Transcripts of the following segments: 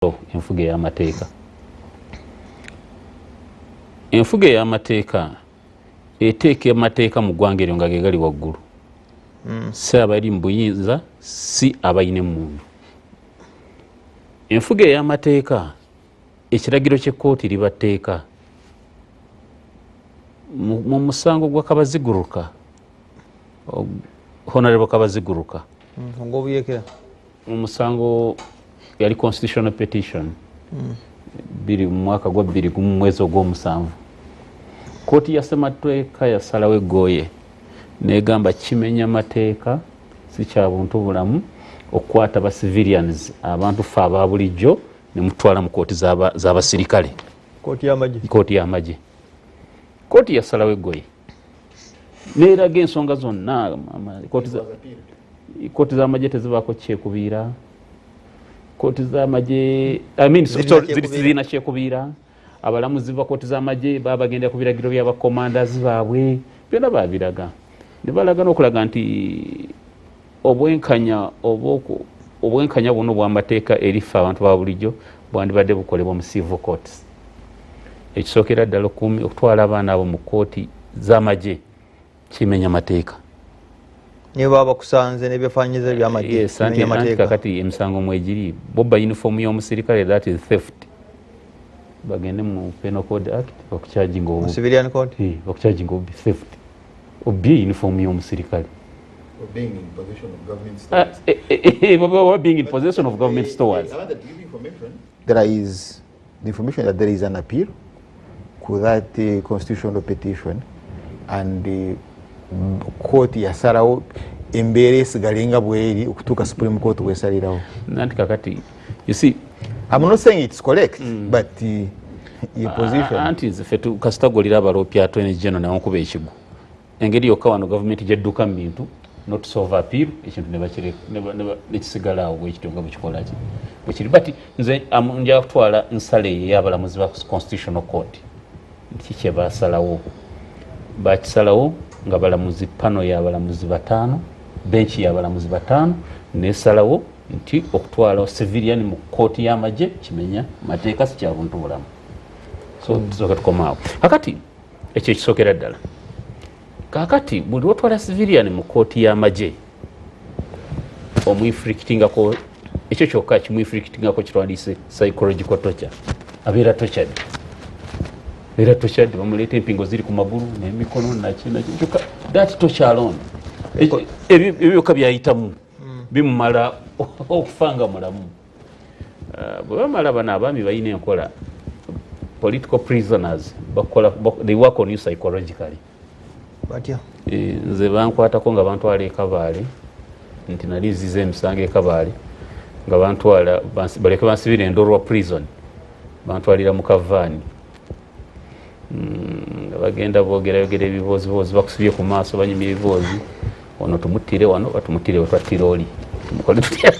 Enfuga ey'amateeka, enfuga ey'amateeka eteeka amateeka mu ggwanga eryo nga ge gali waggulu, si abali mu buyinza, si abalina emmundu. Enfuga ey'amateeka, ekiragiro ky'ekkooti liba tteeka. Mu musango gwa Kabaziguruka, Honorable Kabaziguruka, Ogwobuyekera. Mu musango yali constitutional petition biri mu mwaka gwa 21 mu mwezi ogw'omusanvu, kooti ya ssemateeka yasalawo eggooye negamba kimenya mateeka, si kya buntu bulamu okukwata ba civilians, abantu fe aba bulijjo, ne mutwala mu kooti z'abasirikale. Kooti y'amagye. Kooti y'amagye. Kooti yasalawo eggoye neeraga ensonga zonna. Kooti z'amagye tezibaako kyekubiira. Kooti z'amagye, I mean, Zirina sorry, kyekubiira. Zirina kyekubiira. Abalamuzi ba kooti z'amagye baba bagenda ku biragiro by'abakomandazi baabwe, byonna babiraga ne balaga n'okulaga nti obwenkanya oba obwenkanya buno bw'amateeka eri ffe abantu ba bulijjo bwandibadde bukolebwa mu civil courts. Ekisookera ddala, okutwala abaana abo mu kooti z'amagye kimenya mateeka. Niyo baba bakusanze n'ebyefaananyizo ebyamagye? Yes, anti Kimenya anti mateeka. Kakati emisango mwegiri, bobba uniform y'omusirikale, that is theft. Bagende mu Penal Code Act bakucharginga Mu obubi. Civilian code. Bakucharginga obubi, theft, obbye uniform y'omusirikale. Or being in possession of government Ah, stores. Oba being in possession of government stores. I wanted to give information. There is the information that there is an appeal ku that constitutional petition and court yasalawo embeera esigale nga bweri okutuuka Supreme Court wesalirawo. Nanti kakati you see, I'm not saying it's correct, but your position. Anti nze ffe kasita golira abaloopi attorney general nawankuba ekigwo, engeri yokka wano gavumenti gyedduka mu bintu not solve appeal, ekintu nekisigala awo bwekityo nga bwekikolaki bwekiri. But nze nja kutwala nsala eyo ey'abalamuzi ba Constitutional Court nti kyebasalawo bakisalawo nga balamuzi, panel y'abalamuzi bataano, benchi y'abalamuzi bataano nesalawo nti okutwala civilian mu kooti y'amagye kimenya mateeka, si kya buntu bulamu. So tusooke tukomaawo kakati. Ekyo ekisookera ddala. Kakati buli lwotwala civilian mu kooti y'amagye, omuinflictingako ekyo kyokka kimuinflictingako kitwandise psychological torture. Abeera tortured, era tortured, bamuleeta empingo ziri ku magulu n'emikono naki naki. Kyokka that torture alone, ebyo byokka byayitamu bimumala okufa nga mulamu. Bwe bamala, bano abaami balina enkola, political prisoners bakola, they work on you psychologically. Batya? Nze bankwatako nga bantwala ekabaale, nti nali nziza emisango ekabaale, nga bantwala baleke bansibire Ndorwa Prison, bantwalira mu kavaani. Nga bagenda boogerayogera ebibooziboozi, bakusibye ku maaso, banyumya ebiboozi, ono tumuttire wano, batumuttire wetwattira oli, tumukole tutya?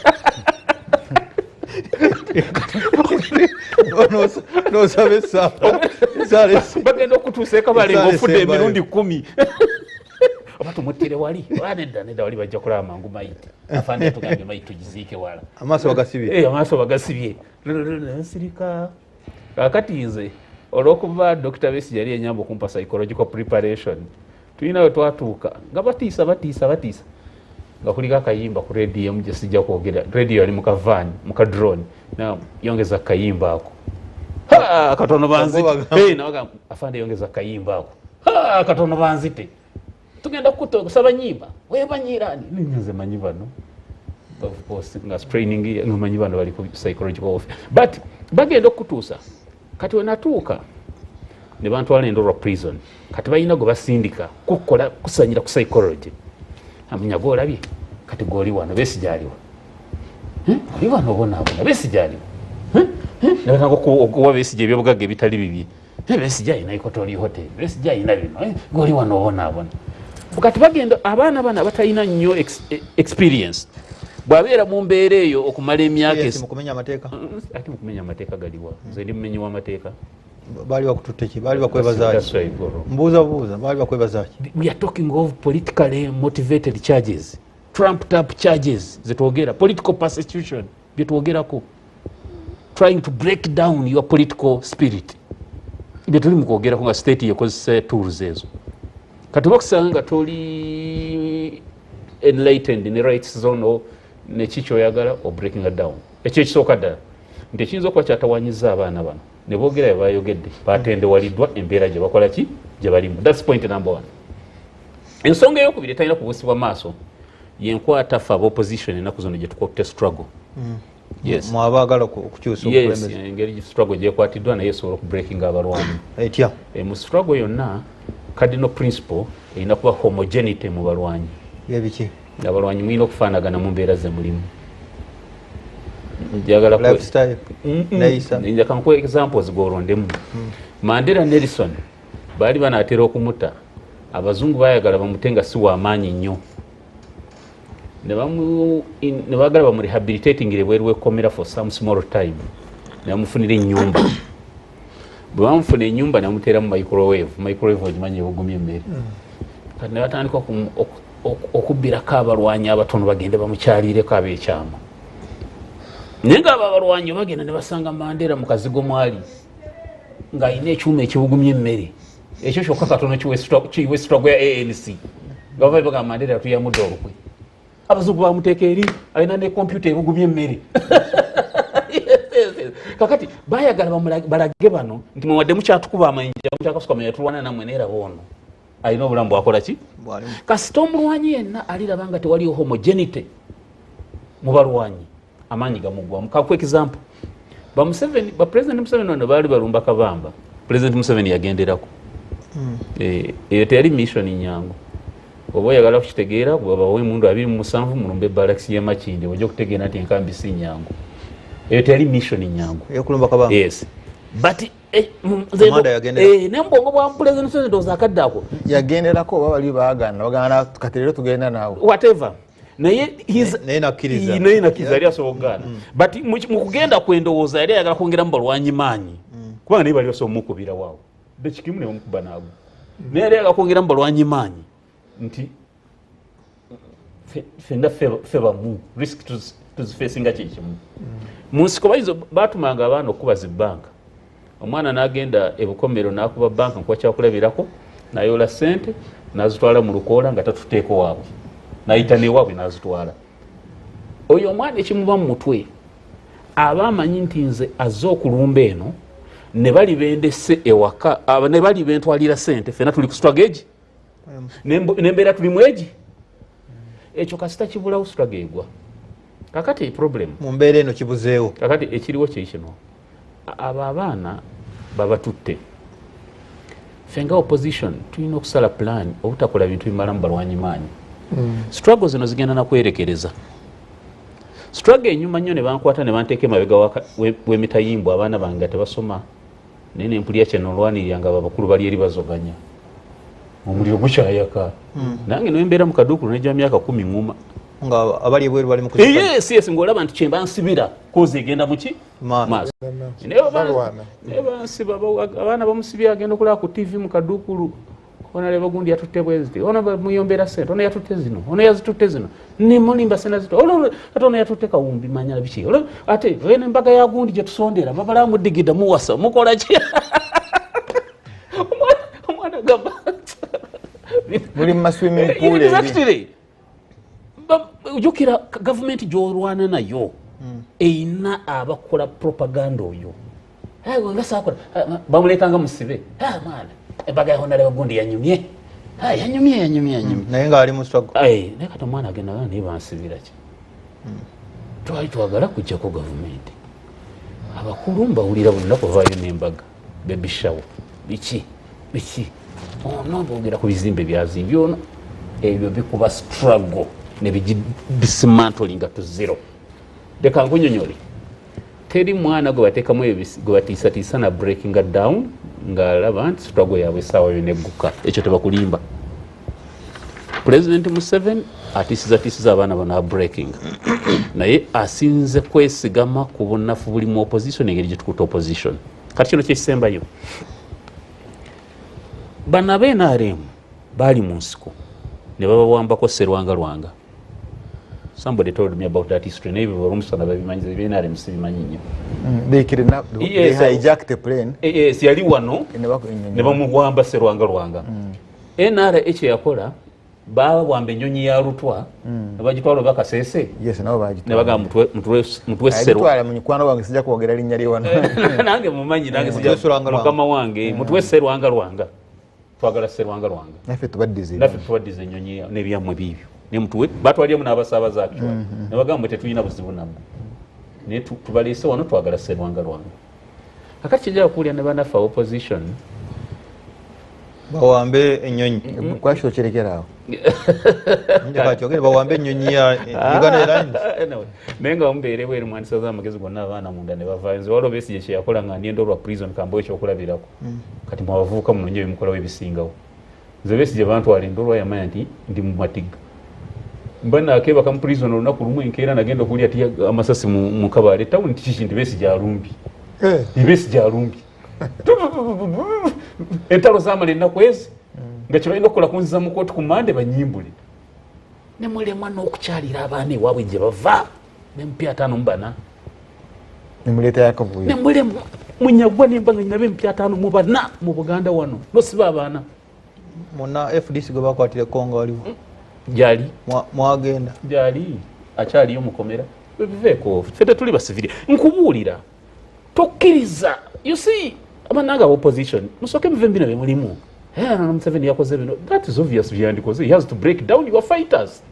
Nosaba esaala. Bagenda okutuusa ekabale Esaala ngaofudde esembayo. emirundi 10. Oba tumuttire wali, oba nedda, nedda, wali bajja kulaba mangu mayiti, afande tugambye mayiti tugiziike wala. Amaaso bagasibye. Amaaso bagasibye, nsirika. Kakati nze olwokuba Dr Besigye yali enyamba okumpa psychological preparation, tulina we twatuuka nga batiisa batiisa batiisa, nga kuliko akayimba ku rediyo emu gye sijja kwogera. Rediyo yali mukavaani mukadrone, yongeza akayimba ako. Ha, katono banzite. Nabagamba, "Afande, yongeza akayimba ako." Ha, katono banzite. Tugenda kukuta kusaba nyimba webanyirani, nze manyi bano, of course nga training, nga manyi bano bali ku psychological warfare, but bagenda okutuusa. Kati wenatuuka ne bantwala Endorwa Prison, kati balina gwe basindika kukola kusanyira ku psychology. Amanya gwolabye kati gwoli wano, Besigye aliwa? Oli wano obonaabona, Besigye aliwa? Nebatanga okuwa Besigye ebyobugagga ebitali bibye. Besigye alina Equatorial Hotel, Besigye alina bino. Gwoli wano obonaabona. Kati bagenda abaana bano abatalina nnyo experience, bw'abeera mu mbeera eyo okumala emyaka Yes, mu kumenya amateeka. Ate mukumenya amateeka galiwa? Nze ndi mumenyi w'amateeka? Baali bakututte ki? Baali bakwebazaaki? That's why I go wrong. Mbuuza buuza, baali bakwebazaaki? We are talking of politically motivated charges, trumped up charges zetwogera, political persecution byetwogerako. trying to break down your political spirit. Bye tuli mu kwogerako nga state yekozesa tools ezo. Kati oba okusanga nga toli enlightened ne rights zone neki kyoyagala o breaking it down. Ekyo ekisooka ddala nti ekiyinza okuba kyatawanyiza abaana bano ne boogera bye bayogedde, batendewaliddwa embeera gye bakola ki gye balimu. That's point number one. Ensonga eyokubiri etalina kubuusibwa maaso yenkwata ffe aba opposition ennaku zino gye tukwata struggle. Yes. Mwabaagala okukyusa Yes, obukulembeze. Engeri struggle gyekwatiddwa naye esobola okubreakinga abalwanyi. Etya? Mu struggle yonna, cardinal principle erina kuba homogeneity mu balwanyi. Byebiki? Abalwanyi mulina okufaanagana mu mbeera ze mulimu. Njagala Lifestyle, neeyisa. Njagala nkuwe examples gwolondemu. Mandela, Nelson baali banaatera okumutta. Abazungu bayagala bamute nga si wamaanyi nnyo, ne baagala bamurehabilitatingire bweru wekkomera for some small time, ne bamufunira ennyumba. Bwe bamufuna ennyumba, ne bamuteeramu microwave. Microwave ogimanyi, ebugumya emmere. Kati ne batandika okubbirako abalwanyi abatono bagende bamukyalireko ab'ekyama, naye nga abo abalwanyi bagenda ne basanga Mandela mu kazigo mwali ng'alina ekyuma ekibugumya emmere. Ekyo kyokka katono kiwe struggle ya ANC, nga bava bagamba Mandela tuyamudde olukwe, abazungu bamuteeka eri, alina ne kompyuta ebugumya emmere. Yes. Kakati bayagala balage bano nti mwewadde mukyatukuba amayinja, mukyakasuka manya tulwana nammwe, neeraba ono alina obulamu bwakola ki. Bwalimu. Kasita omulwanyi yenna aliraba nga tewaliwo homogeneity mu balwanyi, amaanyi gamuggwamu. Kaku example, bamuseveni, bapresident Museveni bano baali balumba Kabamba, President Museveni yagenderako. Eyo teyali mission nyangu. Oba oyagala kukitegeera, bwebabawa emundu 27 mulumbe barracks y'emakindi, ojja okutegeera nti enkambi si nyangu. Eyo teyali mission nyangu. Eyokulumba Kabamba. Yes, but Amanda yagenderako. Naye mubwongo bwa President Museveni, ndowooza akadde ako Yagenderako oba bali baagaana, bagaana kati leero tugenda naawe? Whatever, naye Naye nakkiriza. Naye nakkiriza, yali asobola okugaana, but mu kugenda kwendowooza yali ayagala kwongeramu balwanyi maanyi, kubanga naye bali basobola omukubira waawo dekikimu ne bamukuba naago, naye yali ayagala kwongeramu balwanyi maanyi nti ffenna ffe bamu, risk tuzifacinga kyekimu. Mu nsiko bayinza batumanga abaana okukuba zibbanka, omwana n'agenda ebukomero n'akuba banka, nkuba kyakulabirako, nayola sente nazitwala mu lukoola nga tatuteeko waabwe, nayita newaabwe nazitwala. Oyo omwana ekimuba mu mutwe aba amanyi nti nze azze okulumba eno, ne bali bendese ewaka, ne bali bentwalira sente, fena tuli ku struggle egi nembeera tulimu egi. Ekyo kasita kibulawo, struggle egwa. Kakati problem Mu mbeera eno kibuzeewo. Kakati ekiriwo kiri kino, abo abaana babatutte. Ffe nga opposition tulina okusala plan obutakola bintu bimalamu balwanyi maanyi. Struggle zino zigenda nakwerekereza. Struggle enyuma nnyo ne bankwata ne banteeka emabega w'emitayimbwa, abaana bange nga tebasoma, naye nempulira kyenolwanirira nga abakulu bali eri bazoganya, omuliro gukyayaka. Nange nembeera mu kaduukulu nejja myaka 10 ŋŋuma. Nga abali ebweru bali mu kuzikanya. Yes, ng'olaba nti kyemba nsibira kozi egenda muki? Maaso. Maaso. Naye Balwana. Naye bansiba, abaana bamusibye, agenda okulaba ku TV mu kaduukulu, onaleba gundi yatutte bweziti, ono bamuyombera sente, ono yatutte zino, ono yazitutte zino, nimulimba sena zito, ono ate ono yatutte kawumbi, manya biki. Ate eno embaga ya gundi gye tusondera, babala mudigida, muwasa mukola ki? Omwana gamba Muli mu maswimming pool eri. Exactly. Ojjukira gavumenti gy'olwana nayo eyina abakola propaganda. Oyo nga saakola, bamuleetanga musibe. Ah, mwana, embaga ya honaleba gundi yanyumye. Ah, yanyumye, yanyumye, yanyumye. Naye ng'ali mu struggle. Ai, naye kati omwana agenda nga naye bansibira ki? Twali twagala kujjako gavumenti. Abakulu mbawulira buli lunaku bavaayo n'embaga, baby shower, biki biki, ono boogera ku bizimbe byazimbye ono. Ebyo bikuba struggle ne bigidismantlinga to zero. Leka nkunyonyole, teri mwana gwe bateekamu ebyo gwe batiisatiisa na breakinga down ng'alaba nti struggle yaabwe essaawa yo negguka. Ekyo tebakulimba. President Museveni atiisizatiisiza abaana bano a breaking, naye asinze kwesigama ku bunafu buli mu opposition, engeri gyetukuta opposition. Kati kino kyekisembayo, bano aba NRM baali mu nsiko ne babawambako Serwanga Lwanga. Somebody told me about that history. Naye olwomusana babimanyi, ebyenrm sibimanyi nnyo. They kidnapped, they hijacked the plane. Yes, yali wano Ne ne bamuwamba Serwanga Lwanga. NRA kyeyakola, bawamba ennyonyi ya Lutwa ne bagitwala oba Kasese. Yes, nabo bagitwala. Ne bagamba mutuwe Serwa. Agitwala mu mukwano wange, sijja kwogera linnya lye wano. Nange mumanyi, nange sijja. Mutuwe Serwanga Lwanga. Mukama wange, mutuwe Serwanga Lwanga. Twagala Serwanga Lwanga. Naffe tubaddize. Naffe tubaddize ennyonyi n'ebyammwe biibyo. Ne mutuwe, batwaliremu n'abasaabaze actually. Ne bagamba mwe tetulina buzibu nammwe. Naye tubaleese wano twagala Serwanga Lwanga. Kakati kijja kuwulira ne bannaffe opposition. Bawambe ennyonyi. Kwaki okirekera awo? Njagala kyogere, bawambe ennyonyi ya Uganda Airlines. Anyway, naye nga mubeere bweru mwandisaza amagezi gonna abaana munda ne bavaayo. Nze waliwo Besigye kye yakola nga ndi Ndorwa prison, kambawo ekyokulabirako. Kati mwe abavubuka munoonye bye ebisingawo. Nze Besigye bantwala Ndorwa, yamanya nti ndi mu matiga. Mba nakeebaka mu prison olunaku lumu, enkeera nagenda okulya ti amasasi mu Kabale town, nti kiki, nti Besigye alumbye. Besigye alumbye. Entalo zaamala ennaku ezi nga kye balina okukola kunziza mu kooti ku Mande banyimbule. Ne mulemwa n'okukyalira abaana ewaabwe gye bava n'empya 54. Nemuleeta yakavuyo. Ne mulemwa munyagwa nemba nga nyina empya 54 mu Buganda wano nosiba abaana. Muna FDC gwe bakwatira Kongo waliwo. Gyali. Mwagenda. Gyali akyaliyo mukomera. Biveeko, ffe tetuli basiviri. Nkubuulira tokkiriza. You see, abananga opposition musooke muve mu bino bye mulimu. Museveni yakoze bino, that is obvious byandikoze. He has to break down your fighters,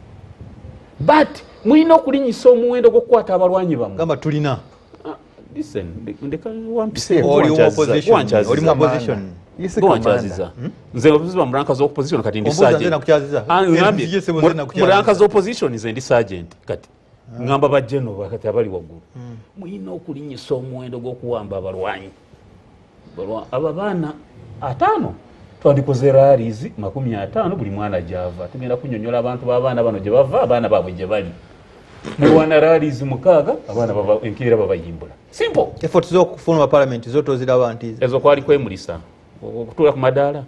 but mulina okulinyisa omuwendo gw'okukwata abalwanyi bammwe. Gamba tulina. Ah, listen, ndeka wampise. Oli mu opposition. Oli mu opposition. Yisi Gwankyaziza. Nze obuziba mu ranka z'opposition kati ndi Ombuuza nze sergeant. nakukyaziza. Ah, ngambye, Nze sebo nze nakukyaziza. mu ranka z'opposition nze ndi sergeant kati. Ngamba ba general kati abali waggulu. Mulina okulinyisa omuwendo gw'okuwamba abalwanyi. Abo abaana 5 twandikoze rallies 50 buli mwana gy'ava. Tugenda kunnyonnyola abantu b'abaana bano gye bava, abaana baabwe gye bali. Mulwana rallies 6, abaana baba enkeera babayimbula. Simple. Efforts z'okufuluma parliament zo toziraba nti ezo kwali kwemulisa okutuula ku madaala.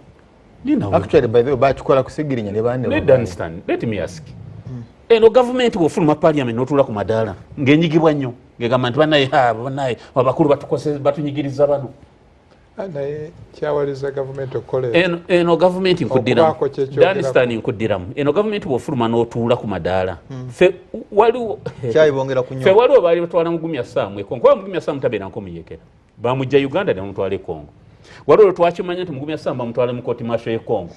Nina we. Actually, by the way, bakikola kusigirinya ne banne. Let understand. Let me ask. Eno gavumenti bw'ofuluma parliament n'otuula ku madaala ng'enyigibwa nnyo, ng'egamba nti bannaye, ha, bannaye abakulu batukose, batunyigiriza bano. Naye kyawaliza gavumenti okukola ekyo. Eno gavumenti nkuddiramu. Okubaako kye kyogerako. Danstan nkuddiramu. Eno gavumenti bw'ofuluma n'otuula ku madaala. Ffe waliwo Kyayi bongera kunywa. Ffe waliwo baali batwala Mugumya Sam e Congo. Kuba Mugumya Sam tabeera nkomuyekera. Bamujja Uganda ne bamutwala e Congo. Waliwo lwe twakimanya nti Mugumya Sam bamutwala mu kooti martial e Congo.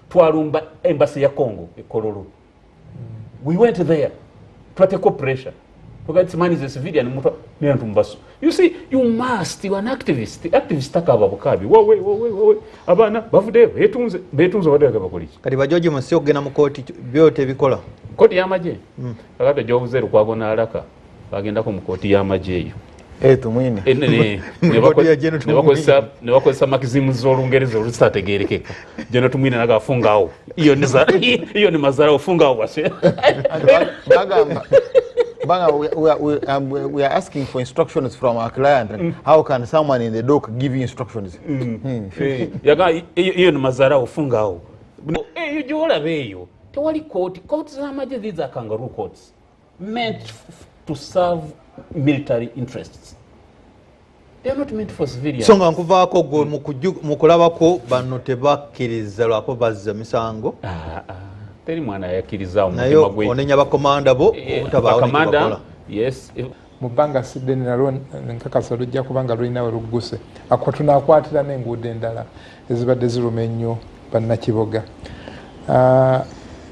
Twalumba embassy ya Congo e Kololo. We went there. Twateeko pressure. Tugathi man is a civilian, mutwa nina tumbaso. You see, you must, you are an activist. Activist takaba bukabi. Wowe, wowe, wowe. Abaana bavuddeyo, beetunze, beetunze badde bakola ki? Kati bajoji musi okugenda mu kooti byo tebikola. Kooti y'amagye? Kakati gy'obuze Lukwago n'Alaka bagendako mu kooti y'amagye eyo. Tumwine. Ne Kooti ya General Tumwine. ne bakozesa maximu z'Olungereza oluzitategeerekeka. General Tumwine naga afungawo. Iyo ni za, iyo ni mazara ofungawo wase. Bagamba, Banga, we are asking for instructions from our client. How can someone in the dock give you instructions? Yaga, iyo ni mazara ofungawo. Eyo gy'olaba eyo, tewali kooti. Kooti z'amagye, these are kangaroo courts meant to serve military interests. They are not meant for civilians. So nga nkuvaako gwe mu kulabako bano tebakkiriza lwako bazza misango. Teri mwana yakkiriza mu Naye mutima gwe. onenya bakomanda bo obutabaawo ne Bakomanda, kyebakola. yes. Mu bbanga si ddene nalwo nkakasa lujja kuba nga lulina we lugguse. Ako tunaakwatira n'enguudo endala ezibadde ziruma ennyo bannakiboga.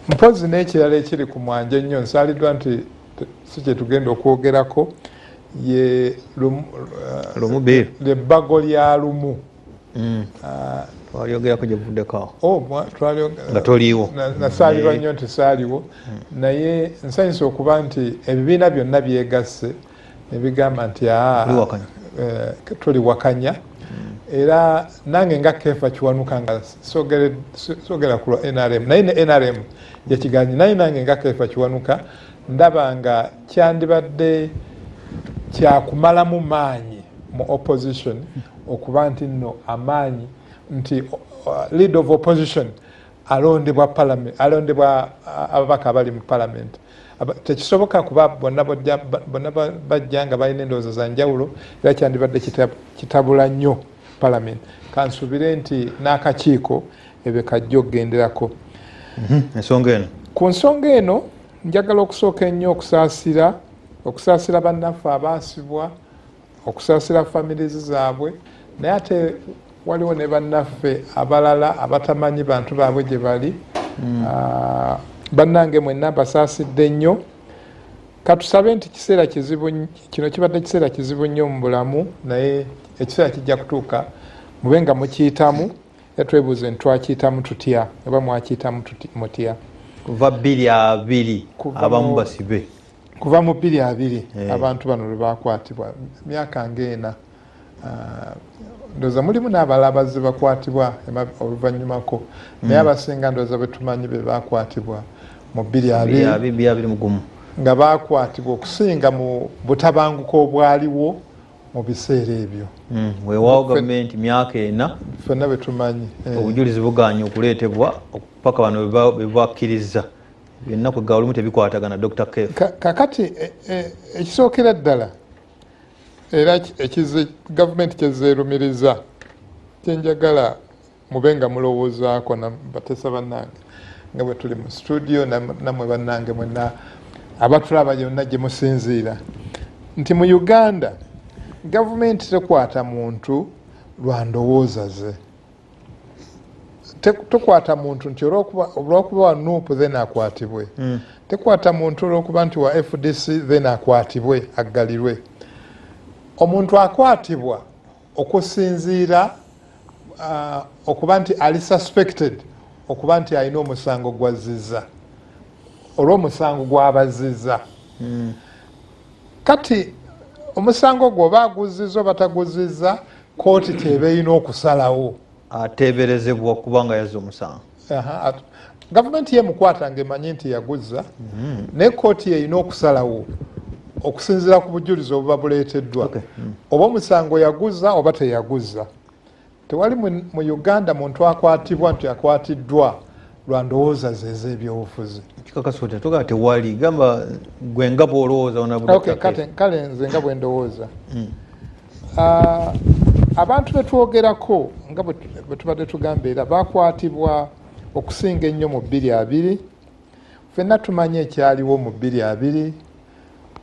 Mpozzi n'ekirala ekiri ku mwanje ennyo nsaaliddwa nti si kye tugenda okwogerako ye Lumu bill. Ebbago lya Lumu. Twalyogerako gye buvuddeko awo. Oh, Nga toliiwo. Nasaalirwa nnyo nti saaliwo. Naye nsanyusa okuba nti ebibiina byonna byegasse ne bigamba nti, Tuliwakanya. Tuliwakanya. Era nange nga Kefa Kiwanuka nga sogera ku lwa NRM, naye ne NRM yakiganye, naye nange nga Kefa Kiwanuka ndaba nga kyandibadde kyakumalamu maanyi mu opposition okuba nti nno amaanyi nti, leader of opposition alondebwa parliament, alondebwa, ababaka abali mu parliament. Tekisoboka kuba bonna bajja nga balina endowooza za njawulo, era kyandibadde kitabula nnyo parliament. Kansubire nti n'akakiiko ebyo kajja okugenderako. Ensonga eno, ku nsonga eno njagala okusooka ennyo okusaasira bannaffe abaasibwa, okusaasira families zaabwe, naye ate waliwo ne bannaffe abalala abatamanyi bantu baabwe gye bali. Bannange mwenna mbasaasidde nnyo. Katusabe nti kiseera kizibu kino, kibadde kiseera kizibu nnyo mu bulamu, naye ekiseera kijja kutuuka mube nga mukiyitamu. Era twebuuze nti twakiyitamu tutya oba mwakiyitamu mutya? Kuva 2020 abamu basibe. Kuva mu 2020 abantu bano lwe bakwatibwa, myaka ng'ena. Ndowooza mulimu n'abalala abazze bakwatibwa oluvannyumako, naye abasinga ndowooza bwe tumanyi be bakwatibwa mu 2021, nga bakwatibwa okusinga mu butabanguko obwaliwo mu biseera ebyo. Weewaawo gavumenti myaka 4 ffenna bwe tumanyi obujulizi bugaanye okuleetebwa paka bano bwe bakkiriza byonna kwe olumu tebikwatagana. Dr. Kefa, kakati ekisookera ddala era ekize gavumenti kyezeerumiriza, kyenjagala mube nga mulowoozaako, batesa bannange nga bwe tuli mu studio, nammwe bannange mwenna abatulaba yonna gye musinziira, nti mu Uganda gavumenti tekwata muntu lwa ndowooza ze. Tekwata muntu nti olwokuba wa NUP then akwatibwe. Tekwata muntu olwokuba nti wa FDC then akwatibwe aggalirwe. Omuntu akwatibwa okusinziira okuba nti ali suspected okuba nti alina omusango gwazizza, olw'omusango gw'abazizza. Kati omusango gwo oba aguzizza oba taguzizza, kooti kyeba erina okusalawo. Ateeberezebwa okuba nga yazza omusango. Gavumenti yemukwata ng'emanyi nti yaguzza, naye kooti erina okusalawo okusinziira ku bujulizi obuba buleeteddwa oba omusango yaguza oba teyaguza. Tewali mu Uganda muntu akwatibwa nti akwatiddwa lwa ndowooza ze ez'ebyobufuzi. Kikakasa otya? Togamba tewali, gamba gwe nga bw'olowooza. Kale nze nga bwe ndowooza, abantu betwogerako nga bwe tubadde tugamba era bakwatibwa okusinga ennyo mu 2020. Ffenna tumanyi ekyaliwo mu 2020.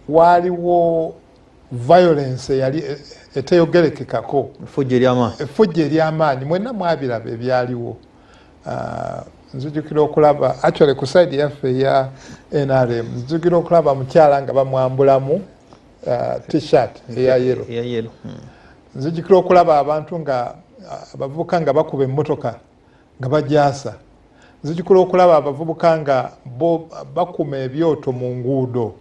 Waaliwo violence eyali eteyogerekekako, effujjo ery'amaanyi, mwenna mwabiraba ebyaliwo. Nzijukira okulaba, actually ku side yaffe eya NRM, nzijukira okulaba mukyala nga bamwambulamu T-shirt eya yellow. Nzijukira okulaba abantu nga abavubuka nga bakuba emmotoka nga bajaasa. Nzijukira okulaba abavubuka nga bo bakuma ebyoto mu nguudo.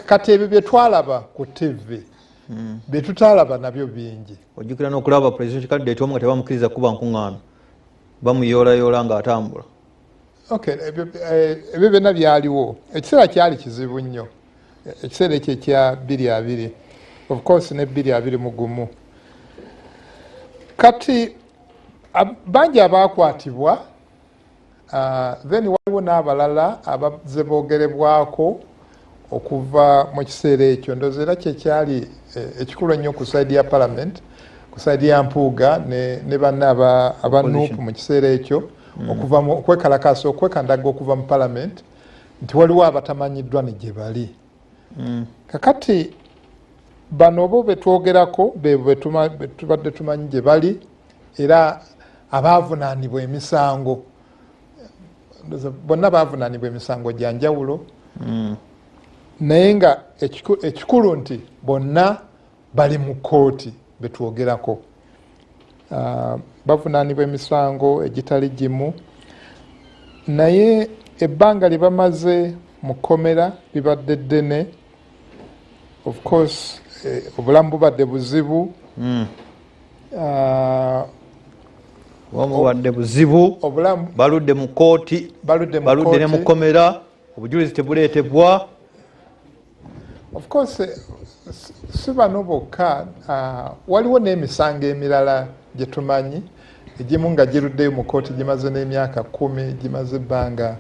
Kati ebyo bye twalaba ku TV, bye tutaalaba nabyo bingi. Ojjukira n'okulaba presidential candidate omu nga tebamukkiriza kuba nkuŋŋaana, bamuyoolayola ng'atambula. Ebyo byonna byaliwo. Ekiseera kyali kizibu nnyo, ekiseera ekyo ekya 2020, of course ne 2021. Kati bangi abakwatibwa, then waliwo n'abalala abazze boogerebwako okuva mu kiseera ekyo. Ndowooza era kyekyali ekikulu ennyo ku side ya parliament, ku side ya Mpuuga ne banne aba NUP mu kiseera ekyo, okuva okwekalakaasa, okwekandaga okuva mu parliament, nti waliwo abatamanyiddwa ne gye bali. Kakati bano bo betwogerako be tubadde tumanyi gye bali era abaavunaanibwa emisango. Bonna baavunaanibwa emisango gya njawulo, naye nga ekikulu nti bonna bali mu kkooti betwogerako. Bavunaanibwa emisango egitali gimu, naye ebbanga lye bamaze mu kkomera libadde ddene. Of course obulamu bubadde buzibu. Bubadde buzibu, baludde mu kkooti, baludde ne mu kkomera, obujulizi tebuleetebwa. Of course si bano bokka, waliwo n'emisango emirala gye tumanyi, egimu nga giruddeyo mu kkooti, gimaze n'emyaka 10, gimaze ebbanga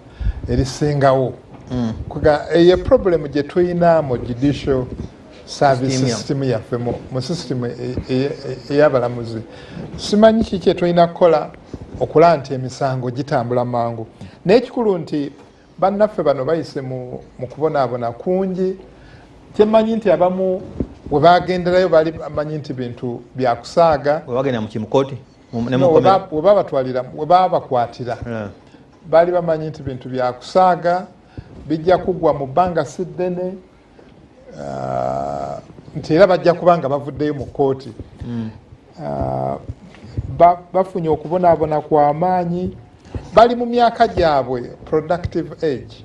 erisingawo. Eyo problem gye tulina mu judicial service system yaffe, mu system ey'abalamuzi. Simanyi kiki kyetulina kukola okulaba nti emisango gitambula mangu, naye ekikulu nti bannaffe bano bayise mu kubonaabona kungi. Kyemanyi nti abamu we bagenderayo bali bamanyi nti bintu byakusaaga. We babakwatira baali bamanyi nti bintu byakusaaga, bijja kugwa mu bbanga si ddene, nti era bajja kubanga bavuddeyo mu kkooti. Bafunye okubonaabona kw'amaanyi, bali mu myaka gyabwe productive age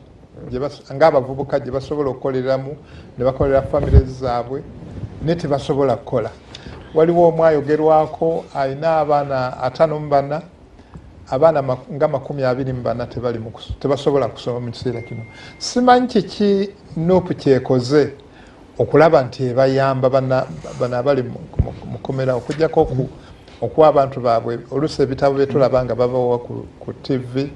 ng'abavubuka gye basobola okukoleramu ne bakolera families zaabwe, naye tebasobola kukola. Waliwo omu ayogerwako alina abaana 54, abaana nga 24 tebasobola kusoma mu kiseera kino. Simanyi kiki NUP kyekoze okulaba nti ebayamba bano abali mukomera, okujjako okuwa abantu baabwe oluusi ebitabo byetulaba nga babawa ku TV,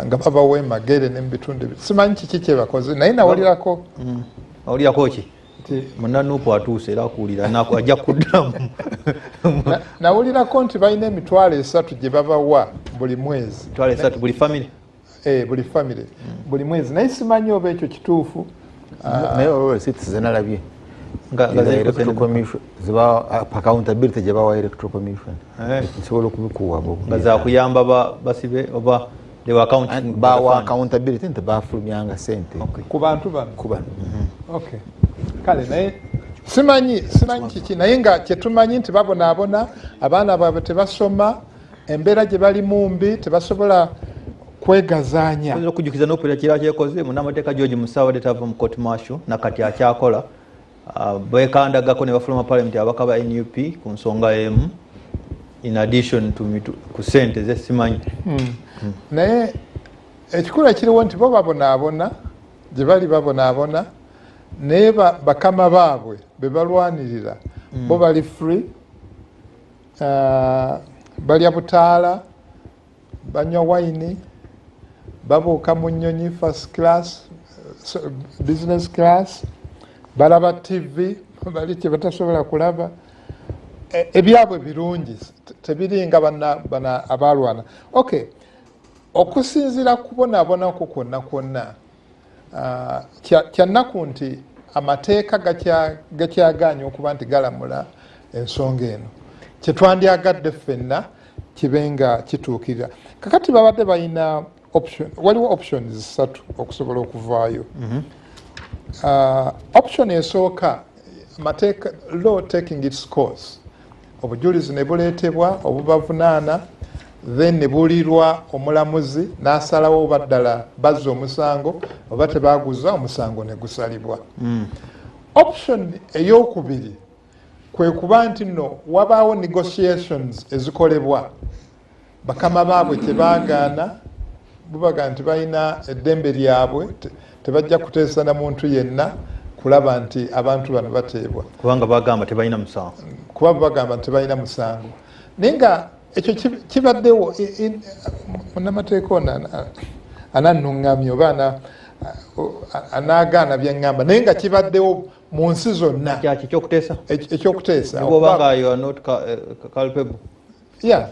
nga babawa emagere ne mubitundu. Simanyi kiki kyebakoze, naye nawulirako. Awulirako ki? Munna NUP atuuse era akuwulira, ajja kuddamu. Nawulirako nti balina 300,000 gye babawa buli mwezi. 300,000 buli family? Buli family buli mwezi, naye simanyi oba ekyo kituufu. Naye olwo receipts zenalabye ziba accountability gye bawa Electoral Commission, nsobola okubikuwa. Nga zakuyamba basibe oba bawa accountability nti bafulumyanga sente ku bantu bano? Ku bano. Kale naye simanyi kiki, naye nga kyetumanyi nti babonaabona, abaana baabwe tebasoma, embeera gye balimu mbi, tebasobola kwegazaanya. Okujjukiza n'okuwulira kira kyekoze munnamateeka George Musawa tava mu court martial nakati akyakola. Bekandagako ne bafuluma parliament ababaka ba NUP ku nsonga emu, in addition to ku sente zesimanyi. Naye ekikulu ekiriwo nti bo babonaabona, gye bali babonaabona, naye bakama baabwe be balwanirira bo bali free, balya butaala, banywa wayini, babuuka mu nnyonyi first class, business class, balaba TV, bali kye batasobola kulaba. Ebyabwe birungi, tebiringa bana abalwana. Okay, okusinziira kubonaabona kwo kwonna kwonna, kyannaku nti amateeka gakyagaanye okuba nti galamula ensonga eno. Kyetwandyagadde ffenna kibe nga kituukirira. Kakati babadde balina option, waliwo options 3 okusobola okuvaayo. Option esooka, amateeka, law taking its course, obujulizi ne buleetebwa obubavunaana, then ne buwulirwa omulamuzi n'asalawo oba ddala bazza omusango oba tebaguza omusango, ne gusalibwa. Option eyokubiri kwe kuba nti nno wabaawo negotiations ezikolebwa, bakama baabwe tebaagaana, bubaga nti balina eddembe lyabwe, tebajja kuteesa na muntu yenna kulaba nti abantu bano bateebwa. Kubanga bagamba tebalina musango. Kuba bagamba nti tebalina musango, naye nga ekyo kibaddewo. Munnamateeka ono anannuŋŋamya oba anaagaana byeŋŋamba, naye nga kibaddewo mu nsi zonna. Ekyokuteesa? Ekyokuteesa. Obanga you are not culpable. Yeah,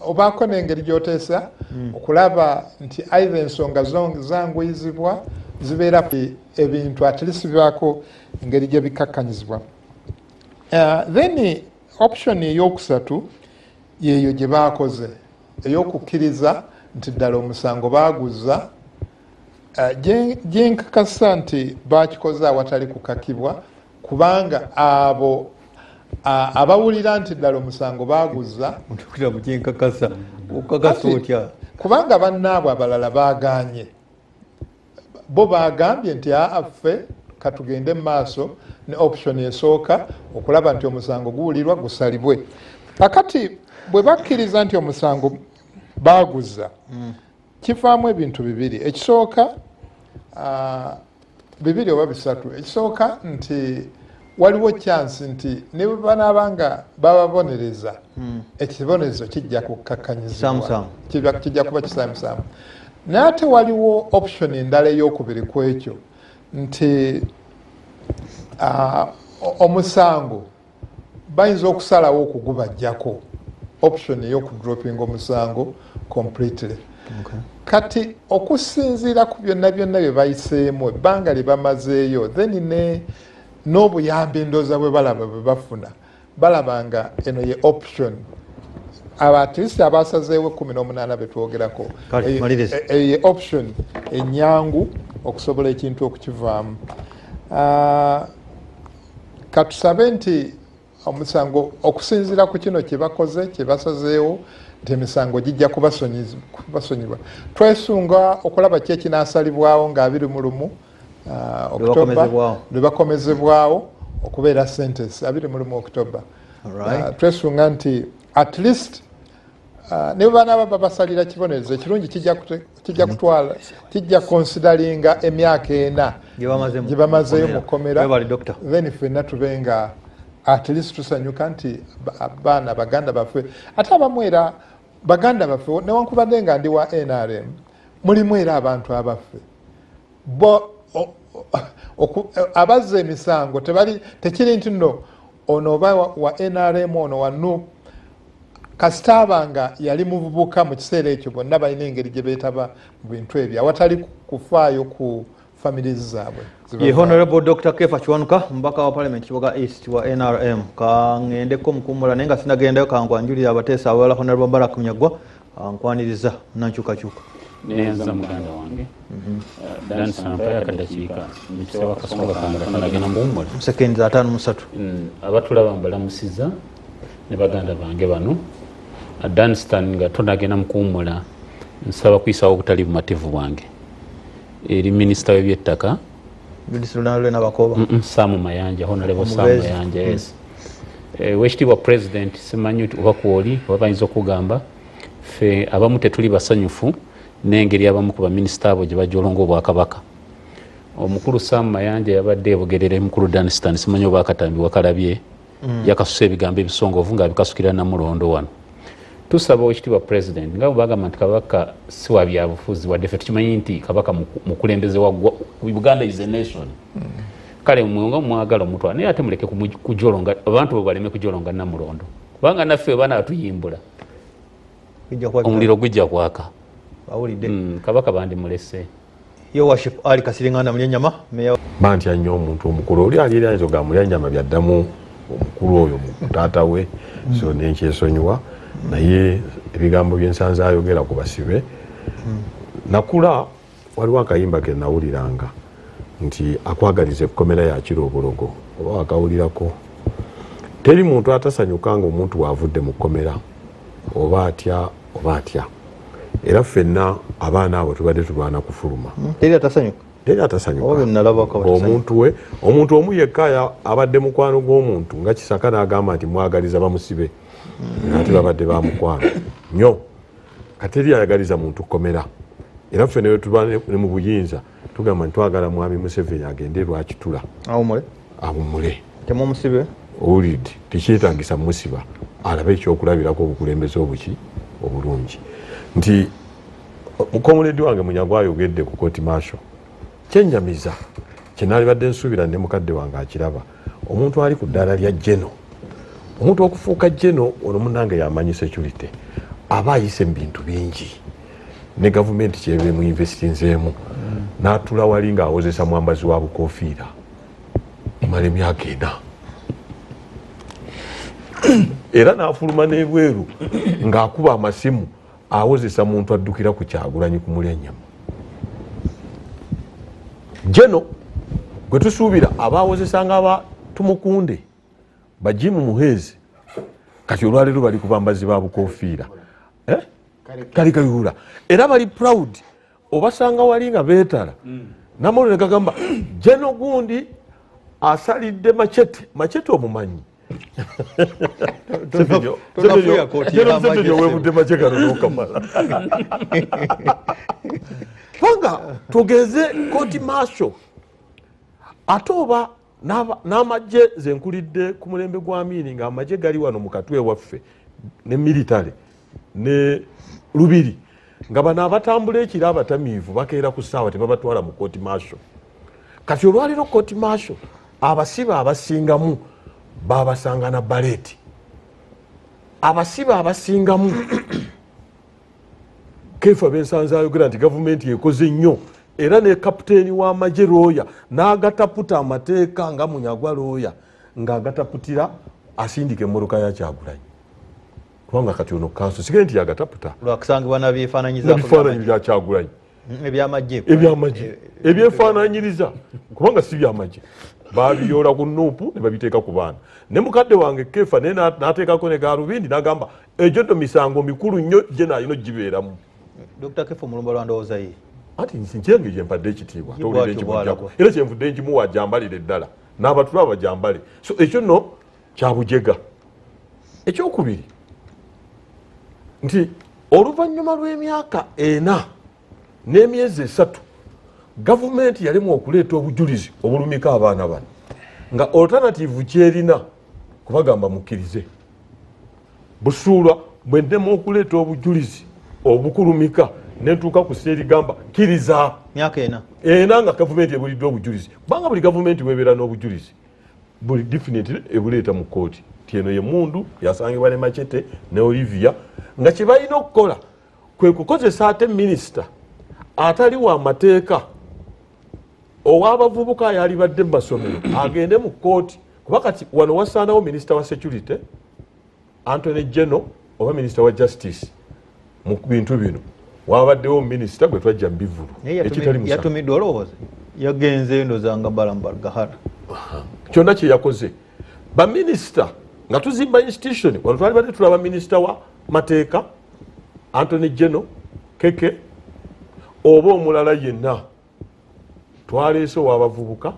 obaako n'engeri gy'oteesa okulaba nti either ensonga zanguyizibwa, zibeera ebintu at least bibaako engeri gye bikakkanyizibwa. Then option eyokusatu yeeyo gye baakoze ey'okukkiriza nti ddala omusango baaguza, gyenkakasa nti bakikoze awatali kukakibwa, kubanga abo abawulira nti ddala omusango baaguza. Kyenkakasa, okakasa otya? Kubanga bannaabwe abalala baaganye, bo bagambye nti aa, ffe katugende mu maaso ne option esooka okulaba nti omusango guwulirwa gusalibwe. Kakati bwe bakkiriza nti omusango baaguza, kivaamu ebintu bibiri. Ekisooka, bibiri oba bisatu. Ekisooka nti waliwo chance nti ne bwe banaaba nga bababonereza, ekibonerezo kijja kukkakkanyizibwa, kijja kuba kisaamusaamu. Naye ate waliwo option endala ey'okubiri ku ekyo nti omusango bayinza okusalawo okugubajjako, option ey'okudropinga omusango completely. Kati okusinziira ku byonna byonna bye bayiseemu, ebbanga lye bamazeeyo, then n'obuyambi endowooza bwe balaba bwe bafuna, balaba nga eno ye option. At least abasazeewo 18 betwogerako, eyo ye option enyangu okusobola ekintu okukivaamu. Katusabe nti omusango okusinziira ku kino kye bakoze, kye basazeewo, nti emisango gijja kubasonyibwa. Twesunga okulaba ki ekinaasalibwawo nga 21 October lwe bakomezebwawo okubeera sentence 21 October. Twesunga nti at least ne banaaba babasalira kibonerezo ekirungi, kijja kutwala, kijja consideringa emyaka 4 gye bamazeeyo mu kkomera, then ffenna tube nga at least tusanyuka nti abaana baganda baffe, ate abamu era baganda baffe, newankubadde nga ndi wa NRM, mulimu era abantu abaffe bo abazza emisango tebali, tekiri nti nno ono oba wa NRM, ono wa NUP. Kasita nga yali muvubuka mu kiseera ekyo, bonna balina engeri gye beetaba mu bintu ebyo awatali kufaayo ku families zaabwe. Ye Honorable Dr. Kefa Kiwanuka, mubaka wa Parliament Kiboga East wa NRM. Kangendeko mukummula, naye nga sinagendayo kankwanjulira abateesa abalala. Honorable Barak Munyagwa, nkwaniriza nankyukakyuka. Neyanza muganda wange Dansa, mpayo akadakiika nkisewa akasonga kange tonagenda muwummula. Seconds 53. Abatulaba mbalamusiza ne baganda bange bano. Danstan, nga tonagenda mukuwummula, nsaba kuyisawo obutali bumativu bwange eri minisita w'ebyettaka Sam Mayanja, Honorable Sam Mayanja. Yes, wekitiibwa President, simanyi oba kwoli oba bayinza okugamba ffe abamu tetuli basanyufu n'engeri abamu ku baminisita abo gye bajolonga obwakabaka. Omukulu Sam Mayanja yabadde ebugerere, mukulu Danstan, simanyi oba akatambi wakalabye, yakasusa ebigambo ebisongovu ng'abikasukira Namulondo wano. Tusaba owekitiibwa President, nga bwe bagamba nti Kabaka si wa byabufuzi, wadde ffe tukimanyi nti Kabaka mukulembeze wa Buganda is a nation, kale mwe nga mwagala omutwala, naye ate muleke kujolonga abantu bo, baleme kujolonga Namulondo, kubanga naffe banaatuyimbula omuliro gujja kwaka. Kabaka bandimulese. Your Worship Ali Kasiringanda Mulyenyama, Mayor. Bantya nnyo omuntu omukulu oli ali era nzoga Mulyanyama byaddamu omukulu oyo taata we, so nenkyesonyiwa, naye ebigambo byensanze ayogera ku basibe, nakula waliwo akayimba ke nawuliranga nti akwagaliza ekkomera yakira obulogo, oba wakawulirako. Teri muntu atasanyuka nga omuntu waavudde mu kkomera, oba atya oba atya, era ffenna abaana abo tubadde tulwana kufuluma. Teri atasanyuka. Teri atasanyuka. Omuntu we omuntu omu yekka abadde mukwano gw'omuntu nga Kisaka n'agamba nti mwagaliza bamusibe, ate babadde bamukwano nnyo. Kateri ayagaliza muntu kkomera, era ffe ne tuba ne mu buyinza tugamba nti twagala Mwami Museveni agende Lwakitula awummule, temumusibe. Owulidde? Tekyetagisa musiba, alabe ekyokulabirako obukulembeze obuki obulungi. Nti mukomuleddi wange Munyagwa ayogedde ku court martial, kyenyamiza kyenalibadde nsuubira ne mukadde wange akiraba, omuntu ali ku ddaala lya general, omuntu okufuuka general ono munange yamanyi security, aba ayise mu bintu bingi ne gavumenti kyeba emuinvestinzeemu, n'atula wali ng'awozesa mwambazi wa bukofiira omala emyaka 4, era n'afuluma n'ebweru ng'akuba amasimu awozesa muntu addukira ku Kyagulanyi kumulya ennyama. General gwe tusuubira aba awozesanga aba Tumukunde, bajimu Muheezi, kati olwaleero bali ku bambazi ba bukofiira, eh? Kali Kayihura, era bali proud, obasanga wali nga beetala namawulire negagamba general gundi asalidde Machete. Machete omumanyi? Owebudde make kano nokamala, kubanga tugeze court martial ate oba n'amagye ze nkulidde ku mulembe gwa Amini, nga amagye gali wano mu Katwe waffe ne military ne Lubiri. Nga bano abatambula ekiro abatamiivu bakeera ku ssaawa tebabatwala mu court martial. Kati olwaliro court martial abasibe abasingamu babasanga na baleeti, abasibe abasingamu Kefa Bensanze ayogera nti gavumenti ekoze nnyo, era ne kapiteeni w'amagye looya n'agataputa amateeka nga Munyagwa looya ng'agataputira asindika emmotoka ya Kyagulanyi, kubanga kati ono kanso sigende nti yagataputa lwakusangibwa nabyefaananyizaako nabifaananyi bya Kyagulanyi ebyamagye ebyamagye ebyefaananyiriza, kubanga si byamagye, babiyoola ku NUP ne babiteeka ku baana. Ne mukadde wange Kefa naye n'ateekako ne galubindi n'agamba egyo nno misango mikulu nnyo gye naalina ogibeeramu. Dr. Kefa Omulumba lwa ndowooza ye anti nkyange gye mpadde ekitiibwa Ye towulira bw'atyo ekimujjako bw'alagwa. Era kyenvudde nkimuwa ajambalire ddala n'abatulaba bajambale. So ekyo nno kyabujega. Ekyokubiri nti oluvannyuma lw'emyaka 4 n'emyezi 3 gavumenti yalimu okuleeta obujulizi obulumika abaana bano nga alternative kyerina kubagamba mukkirize busuulwa bwe nnema okuleeta obujulizi obukulumika netuuka ku seerigamba kkiriza. Myaka 4. 4 nga gavumenti ebuliddwa obujulizi, kubanga buli gavumenti webeera n'obujulizi buli definitely ebuleeta mu kkooti ti eno ye mundu yasangibwa ne Machete ne Olivia, nga kye balina okukola kwe kukozesa ate minisita atali wa mateeka ow'abavubuka ayalibadde mu masomero agende mu kkooti, kuba kati wano wasaanawo minisita wa security Anthony General oba minisita wa justice mu bintu bino. Wabaddewo minisita gwe twajja mu bivvulu Naye ekitali musango. Yatumiddwa olowooza yagenzeyo ndowooza nga Balaam Barugahara. Kyonna kye yakoze baminisita nga tuzimba institution wano twali badde tulaba minisita wa mateeka Anthony General Keke oba omulala yenna, twaleese ow'abavubuka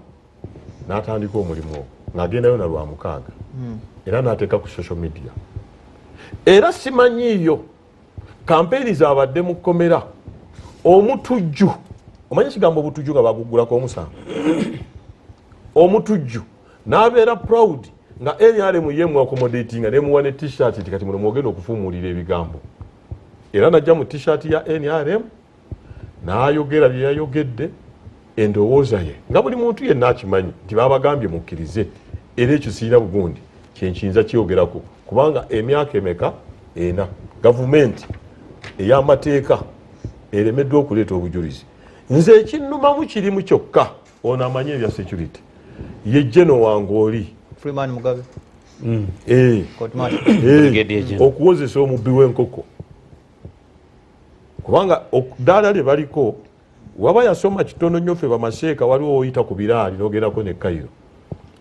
n'atandika omulimu ogwo ng'agendayo na lwa mukaaga era n'ateeka ku social media. Era simanyiiyo kampeeni zaabadde mu kkomera omutujju, omanyi ekigambo obutujju nga bagugulako omusango, omutujju n'abeera proud nga NRM ye mu accommodating nemuwa ne t-shirt nti kati muno mwogenda okufuumuulira ebigambo, era najja mu t-shirt ya NRM n'ayogera bye yayogedde endowooza ye nga buli muntu yenna akimanyi nti babagambye mukkirize, era ekyo sirina bugundi kyenkiyinza kyogerako kubanga emyaka emeka 4 gavumenti ey'amateeka eremeddwa okuleeta obujulizi. Nze ekinnumamu kirimu kyokka ono amanyi ebya security ye Geno wange oli Freeman Mugabe. Court martial. Brigadier General. Okuwozesa omubbi w'enkoko kubanga ddaala lye baliko waba yasoma kitono nnyo ffe bamaseeka waliwo oyita ku biraali n'ogendako ne Cairo.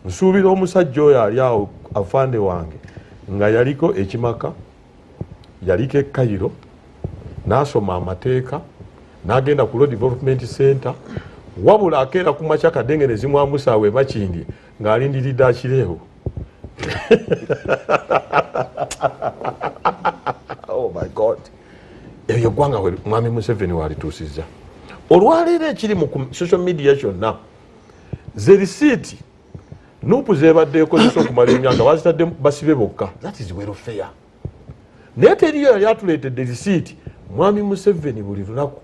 Nsuubira omusajja oyo ali awo afande wange nga yaliko ekimaka, yaliko e Cairo, n'asoma amateeka, n'agenda ku Law Development Center, wabula akeera ku makya kadenge ne zimwambusa awo e Makindye ng'alindiridde akireewo. Oh my God. Eryo eggwanga we Mwami Museveni walituusizza. Olwaleero ekiri mu social media kyonna ze risiiti NUP zebadde ekozesa okumala emyaka bazitadde basibe bokka, that is welfare. Naye teriyo yali atuleetedde risiiti. Mwami Museveni buli lunaku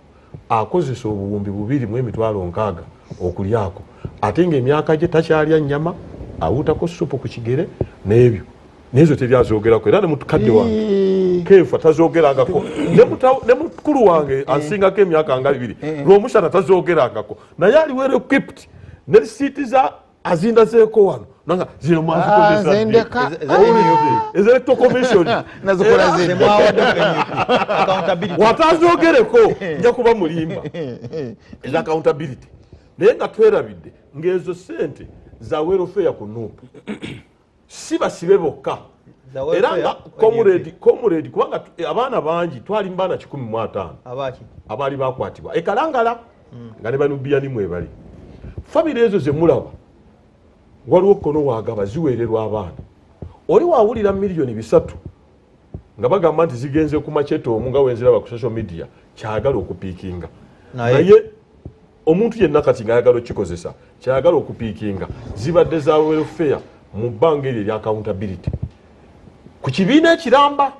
akozesa obuwumbi bubiri mu emitwalo nkaaga okulyako, ate ng'emyaka gye takyalya nnyama, awuutako supu ku kigere n'ebyo nezo teri azogerako. Era ne mukadde wange Kefa tazogerangako, ne mukulu wange asingako emyaka nga 2 Lwomushana tazogerangako, naye ali well equipped ne risiiti za azindazeeko wano nanga zino mwazikozesa Nze ddi? ndeka. Eza Electoral Commission. Nazikola Era- zidda. Mwawadde ku NUP. Accountability. Watazogereko nja kuba mulimba eza accountability, naye nga twerabidde ng'ezo sente za welfare ku NUP si basibe bokka. Za welfare Era nga ku comrade, NUP. comrade, kubanga abaana bangi twali mu baana 105. Abaaki? Abaali bakwatibwa ekalangala nga ne banubiyani mwebali. Famire ezo zemulaba waliwo kono wagaba ziweererwa abaana, oli wawulira miliyoni 300 nga bagamba nti zigenze ku macheto omu nga wenziraba ku social media kyagala okupiikinga. Naye- Naye omuntu yenna kati ng'ayagala okukikozesa kyagala okupiikinga zibadde za welfare mu bbanga eryo erya accountability ku kibiina ekiramba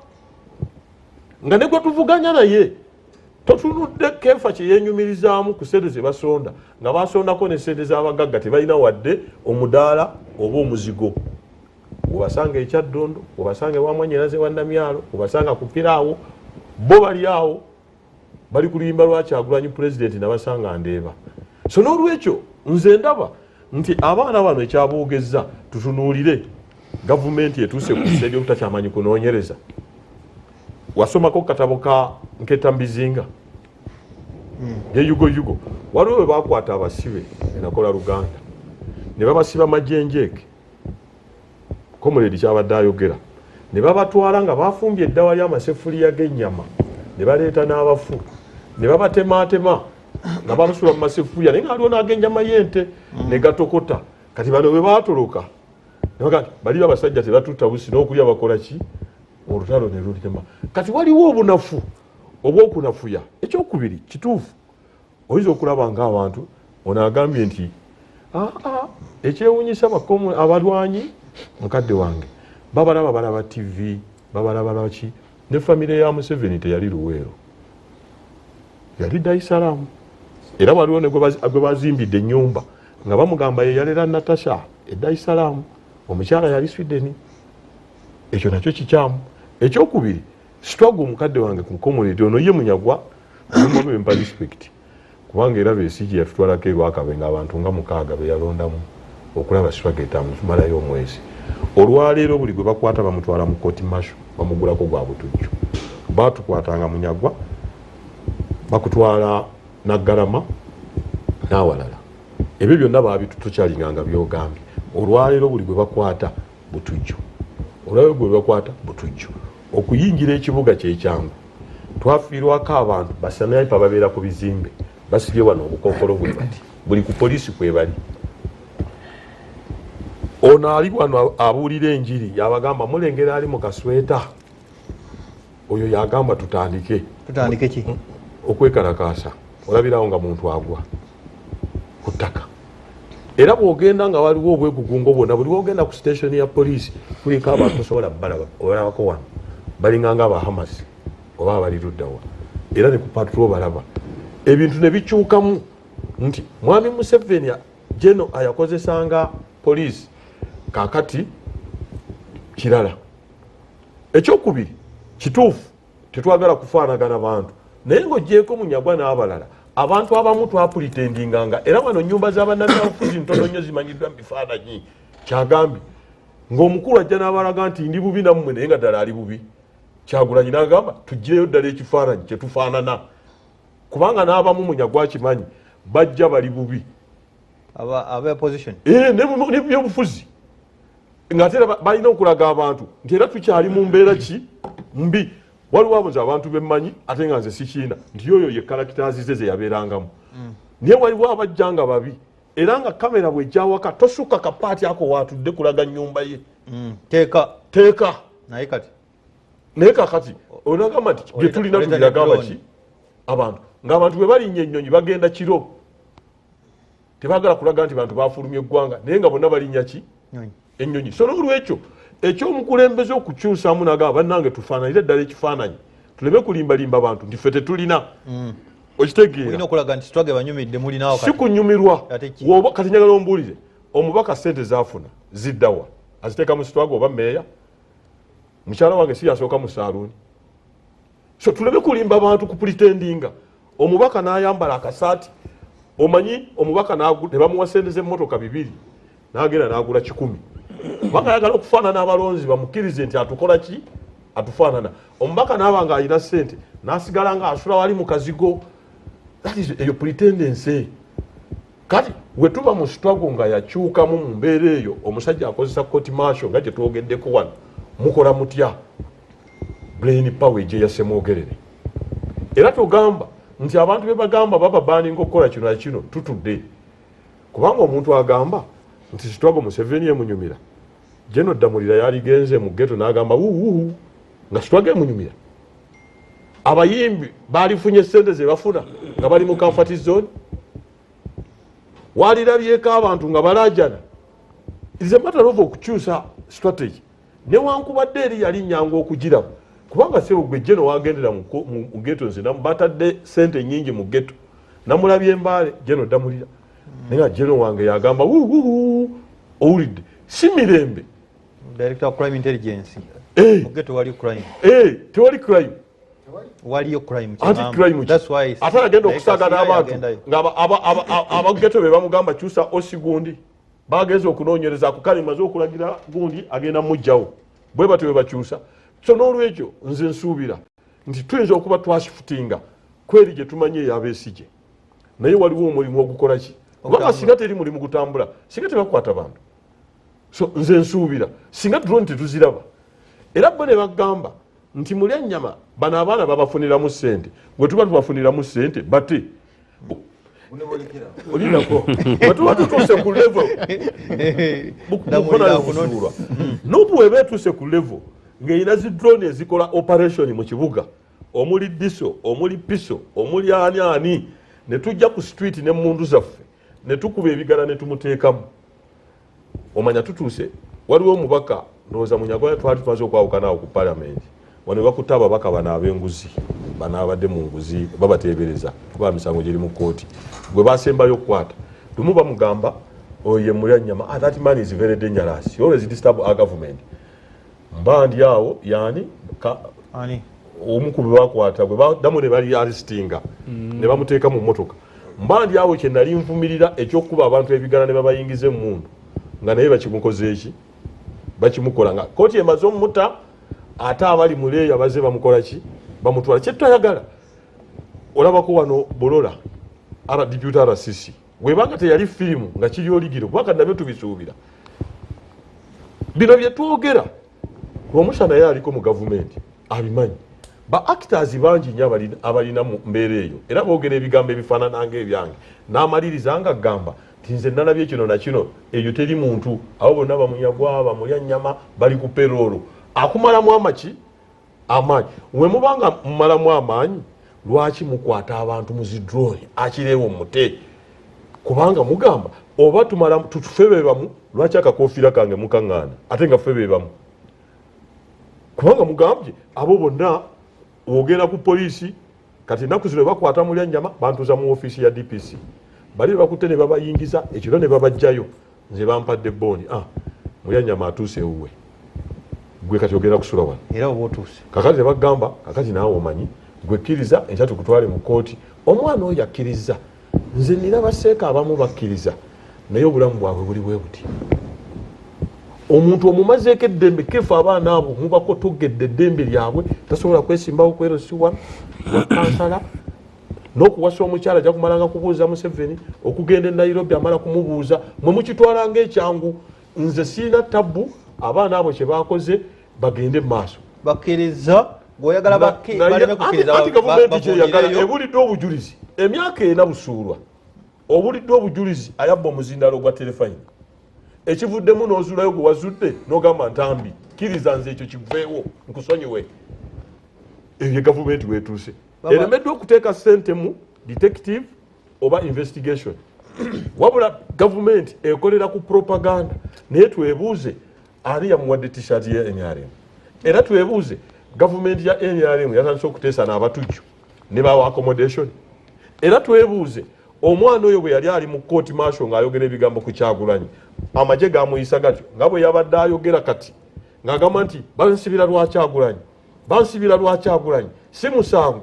nga ne gwe tuvuganya naye. Totunudde Kefa kyeyenyumirizaamu ku sente ze basonda, nga basondako ne sente z'abagagga, tebalina wadde omudaala oba omuzigo. Obasanga ekyaddondo, obasanga ewamwanyinaze wa Namyalo, obasanga ku piraawo, bo bali awo bali ku luyimba lwa Kyagulanyi pulezidenti, nabasanga ndeeba. So n'olwekyo nze ndaba nti abaana bano ekyaboogezza, tutunuulire gavumenti etuuse ku sseeri obutakyamanyi kunoonyereza. Wasomako katabo ka Nketa Mbizinga yeyugoyugo? Waliwo we bakwata abasibe enakola Luganda ne babasiba majenjeeke, comrade kyabadde ayogera, ne babatwala nga bafumbye eddawa ly'amasefuliya g'ennyama, ne baleeta n'abafu ne babatemaatema nga babasula mu masefuliya, naye nga waliwo n'ag'ennyama y'ente ne gatokota. Kati bano bwe baatoloka ne baga nti bali abasajja tebatutta busi n'okulya bakola ki, olutalo ne lulema. Kati waliwo obunafu obwokunafuya. Ekyokubiri, kituufu oyinza okulaba ng'abantu ono agambye nti aa ekyewunyisa abalwanyi, mukadde wange, babalaba, balaba TV, babalaba lwaki ne famire ya Museveni teyali Luweero, yali Dar es Salaam. Era waliwo ne gwe bazimbidde ennyumba nga bamugamba ye yalera Natasha e Dar es Salaam, omukyala yali Sweden. Ekyo nakyo kikyamu. Ekyokubiri, struggle, mukadde wange, ku community ono ye Munyagwa mpa respect, kubanga era Besigye yatutwalako erwakabe nga abantu nga 6 beyalondamu okulaba struggle etamutumalayo omwezi. Olwaleero buli gwe bakwata bamutwala mu court martial, bamugulako gwa butujju. Batukwatanga Munyagwa, bakutwala Naggalama n'awalala, ebyo byonna babitutukyalinganga byogambye. Olwaleero buli gwe bakwata butujju, olwaleero gwe bakwata butujju. Okuyingira ekibuga kyekyangu, twafiirwako abantu. Ba sniper babeera ku bizimbe, basibye wano obukokolo bwe bati, buli ku poliisi kwebali. Ono ali wano abuulira enjiri, yabagamba mulengera ali mu kasweta, oyo yagamba tutandike. Tutandike ki? Okwekalakaasa. Olabirawo nga muntu agwa ku ttaka. Era bwogenda nga waliwo obwegugungo bwonna, buli wogenda ku station ya poliisi kuliko abantu, tosobola balaba, obalabako wano balinganga abahamasi oba abali luddawa. Era ne ku patrol balaba ebintu ne bikyukamu nti mwami Museveni geno ayakozesanga poliisi, kakati kirala. Ekyokubiri, kituufu tetwagala kufaanagana bantu, naye ngaogyeko Munyagwa n'abalala, abantu abamu twapretendinganga. Era wano nyumba z'abannabyabufuzi ntono nnyo zimanyiddwa mu bifaananyi. Kyagambye ng'omukulu ajja n'abalaga nti ndi bubi nammwe, naye nga ddala ali bubi. Kyagulanyi n'agamba tugireyo ddala ekifaananyi kyetufaanana, kubanga n'abamu Munyagwa akimanyi bajja bali bubi. Aba opposition. Eh, ne byobufuzi ngaate era balina okulaga abantu nti era tukyali mu mbeera ki mbi. Waliwo abo nze abantu bemmanyi, ate nga nze sikiina nti yoyo ye characters ze zeyabeerangamu, naye waliwo abajja nga babi, era nga kamera bwejjawaka tosukka kapaati ako waatudde kulaga nyumba ye. Teeka. Teeka. Naye kati Naye kakati onagamba nti byetulina oleeta tubiraga ne abaki abantu, ng'abantu bwe balinnya ennyonyi bagenda kiro, tebagala kulaga nti bantu bafulumya eggwanga, naye nga bonna balinnya ki? Nyonyi. Ennyonyi. So n'olwekyo ekyomukulembeze okukyusamu nagamba bannange tufaananire ddala ekifaananyi, tuleme kulimbalimba bantu nti ffe tetulina. Okitegeera? Mulina okulaga nti struggle banyumidde, mulinawo. Si kunyumirwa. Ate ki? Kati njagala ombuulire, omubaka sente zafuna ziddawa? Aziteeka mu struggle oba meeya? Mukyala wange si yasooka mu saaluuni. So tuleme kulimba bantu kupretendinga. Omubaka n'ayambala akasaati, omanyi omubaka ne bamuwa sente z'emmotoka 200, n'agenda n'agula 100, kubanga ayagala okufaanana abalonzi bamukkirize nti atukola ki, atufaanana. Omubaka n'aba nga alina sente n'asigala nga asula wali mu kazigo. That is eyo pretendence. Kati wetuba mu struggle nga yakyukamu mu mbeera eyo, omusajja akozesa court martial nga gyetwogeddeko wano, mukola mutya brain power egye yasemwogerere? Era togamba nti abantu be bagamba baba baninga okukola kino na kino, tutudde kubanga omuntu agamba nti struggle Museveni emunyumira. Geno Ddamulira yaligenze mu ghetto n'agamba wuuwu nga struggle emunyumira. Abayimbi balifunye sente zebafuna nga bali mu comfort zone? Walirabyeko abantu nga balajana? Is a matter of okukyusa strategy. Newankubadde eri yali nyangu okugiraba. Kubanga sebo gwe jeno wagendera mu ghetto, nze batadde sente nyingi mu ghetto, namulabye Embaale jeno ddamulira, naye nga jeno wange yagamba owulidde si mirembe. Director of Crime Intelligence. Mu ghetto wali crime. Tewali crime. Waliyo crime. Anti crime. That's why ate agenda okusaaga n'abantu nga abageto be bamugamba kyusa osi gundi, bageze okunoonyereza ku kale maze okulagira gundi agenda mujjawo, bwe batyo bwe bakyusa. So n'olwekyo nze nsuubira nti tuyinza okuba twashifutinga kweri gye tumanyi ey'Abesigye, naye waliwo omulimu ogukola ki, kubanga singa teri mulimu gutambula singa tebakwata bantu. So nze nsuubira singa drone tetuziraba, era bo ne bagamba nti mulya nnyama, bano abaana babafuniramu ssente, bwe tuba tubafuniramu ssente bate olinako bwe tuba tutuuse ku level mukonakusuulwa nupu weba etuuse ku level ng'erina zi drone ezikola operation mu kibuga omuli diso, omuli piso, omuli ani ani, ne tujja ku street n'emmundu zaffe ne tukuba ebigala ne tumuteekamu, omanya tutuuse. Waliwo omubaka ndowooza Munyagwa twali tumaze okwawukana awo ku palamenti, wano bakutte ababaka bano ab'enguzi, bano abadde mu nguzi babateebereza kuba misango giri mu kkooti, gwe basembayo okukwata lumu bamugamba oyo ye mulya nnyama, that man is very dangerous, he always disturb our government. Mba ndi awo yani omu ku be bakwata gwe baddamu ne bali arrestinga ne bamuteeka mu mmotoka. Mba ndi awo kye nali nvumirira ekyokukuba abantu ebigala ne babayingiza emmundu, nga naye bakimukoze eki, bakimukola nga kkooti emaze omutta, ate abali muleeya baze bamukola ki, bamutwala. Kyetutayagala olabako wano Bolola deputy RCC webanga teyali firimu nga kiri oligiro, kubanga nabyo tubisuubira bino byetwogera. Lwomusa naye aliko mu gavumenti abimanyi, ba actors bangi nnyo abalina mu mbeera eyo, era boogera ebigambo ebifaanana ng'ebyange, n'amaliriza nga gamba nti nze nalabye kino na kino, eyo teri muntu, abo bonna bamunyagwa bamulya nnyama bali ku payroll. Akumalamu amaki amaanyi, we mubanga mumalamu amaanyi lwaki mukwata abantu mu zi drone akireewo mute, kubanga mugamba oba tumala tufe be bamu, lwaki akakofiira kange mukaŋŋaana ate nga ffe be bamu, kubanga mugambye abo bonna wogenda ku poliisi. Kati ennaku zino bakwata mulya nnyama bantuuza mu ofiisi ya DPC, bali bakutte ne babayingiza ekiro ne babajjayo, nze bampadde bondi, mulya nnyama atuuse ewuwe, gwe kati ogenda kusula wano era oba otuuse. Kakati tebagamba kakati naawe omanyi gwe kkiriza enkya tukutwale mu kkooti. Omwana oyo akkiriza, nze nina baseeka abamu bakkiriza, naye obulamu bwabwe buli bwe buti. Omuntu omumazeeko eddembe kefu, abaana abo mubakotogedde eddembe lyabwe, tasobola kwesimbawo kwerosiwa wa kansala n'okuwasa omukyala ajja kumalanga kubuuza Museveni, okugenda e Nairobi amala kumubuuza. Mwe mukitwala ng'ekyangu, nze sirina tabbu, abaana abo kye bakoze bagende mu maaso. Bakkiriza gweoyagala baleme kukkiriza, anti gavumenti kyeyagala ebulidde obujulizi emyaka ena busuulwa, obulidde obujulizi ayabba omuzindalo gwa terefayini, ekivuddemu n'ozuulayo gwe wazudde n'ogamba ntambi kkiriza nze ekyo kiveewo nkusonyiwe. Eyo gavumenti weetuuse eremeddwa okuteeka ssente mu detective oba investigation, wabula gavumenti ekolera ku propaganda. Naye twebuuze ani yamuwadde t-shirt ya NRM, era twebuuze gavumenti ya NRM yatandise okuteesa n'abatujju ne bawa accommodation, era twebuuze omwana oyo bwe yali ali mu court martial ng'ayogera ebigambo ku Kyagulanyi amagye gamuyisa gatyo nga bwe yabadde ayogera kati ng'agamba nti bansibira lwa Kyagulanyi, bansibira lwa Kyagulanyi, si musango.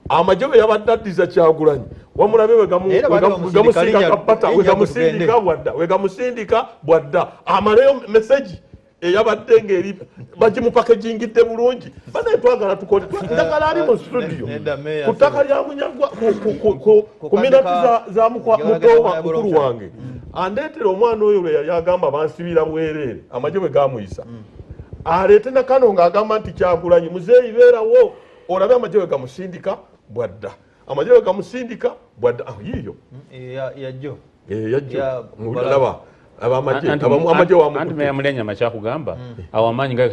Amagye bwe yabadde addiza Kyagulanyi wamulabe wegamusindika kapata, wegamusindika bwadda, wegamusindika bwadda, amaleyo meseji eyabadde ng'eri bagimupakejingidde bulungi. Banaye twagala tukole, njagala ali mu studio ku ttaka lya Munyagwa ku minati za mutowa mukulu wange andeetera omwana oyo lwe yali agamba bansibira bwereere amagye bwe gamuyisa, aleete nakano ng'agamba nti Kyagulanyi muzeeyi beerawo olabe amagye bwe gamusindika bwadda, amagye bwe gamusindika bwadda. Yiiyo yajjo yajjo laba anti mulya nyama kyakugamba awo amaanyi nga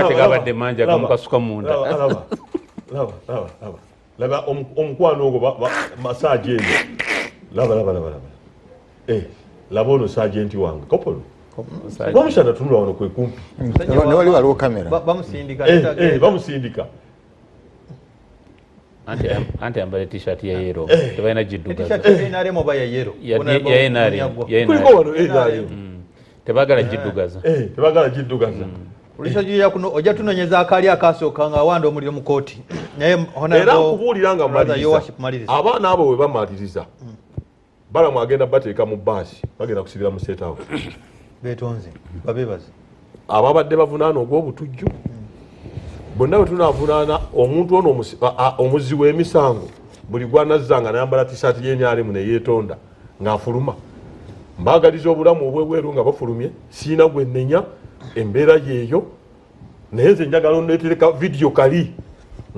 tegabadde mangi agamukasuka munda. Laba omukwano ogwo masaji eyo, laba laba laba laba laba ono sajenti wange kopolo Rwomushana tunula wano kwe kumpi. Ne wali waliwo kamera. Bamusindika. Bamusindika. Anti ambale t-shirt ya yellow. Tebalina giddugaza. T-shirt ya NRM oba ya yellow? Ya NRM. Kuliko wano NRM. Tebagala giddugaza. Tebagala giddugaza. Ojja tunonyeza akaali akasooka nga awanda omuliro mu kooti. Era nkubuulira nga maliriza. Abaana abo bwe bamaliriza Balamu agenda bateeka mu bbaasi, bagenda kusibira mu State House. Beetonze, babeebaze. Ababadde bavunaana ogw'obutujju bonna bwe tunaavunaana omuntu ono omuzzi w'emisango buli gw'anazzanga n'ayambala t-shirt y'NRM ne yeetonda ng'afuluma. Mbaagaliza obulamu obw'ebweru nga bafulumye, siina gwe nnenya, embeera yeeyo, naye nze njagala onneetereka vidiyo kali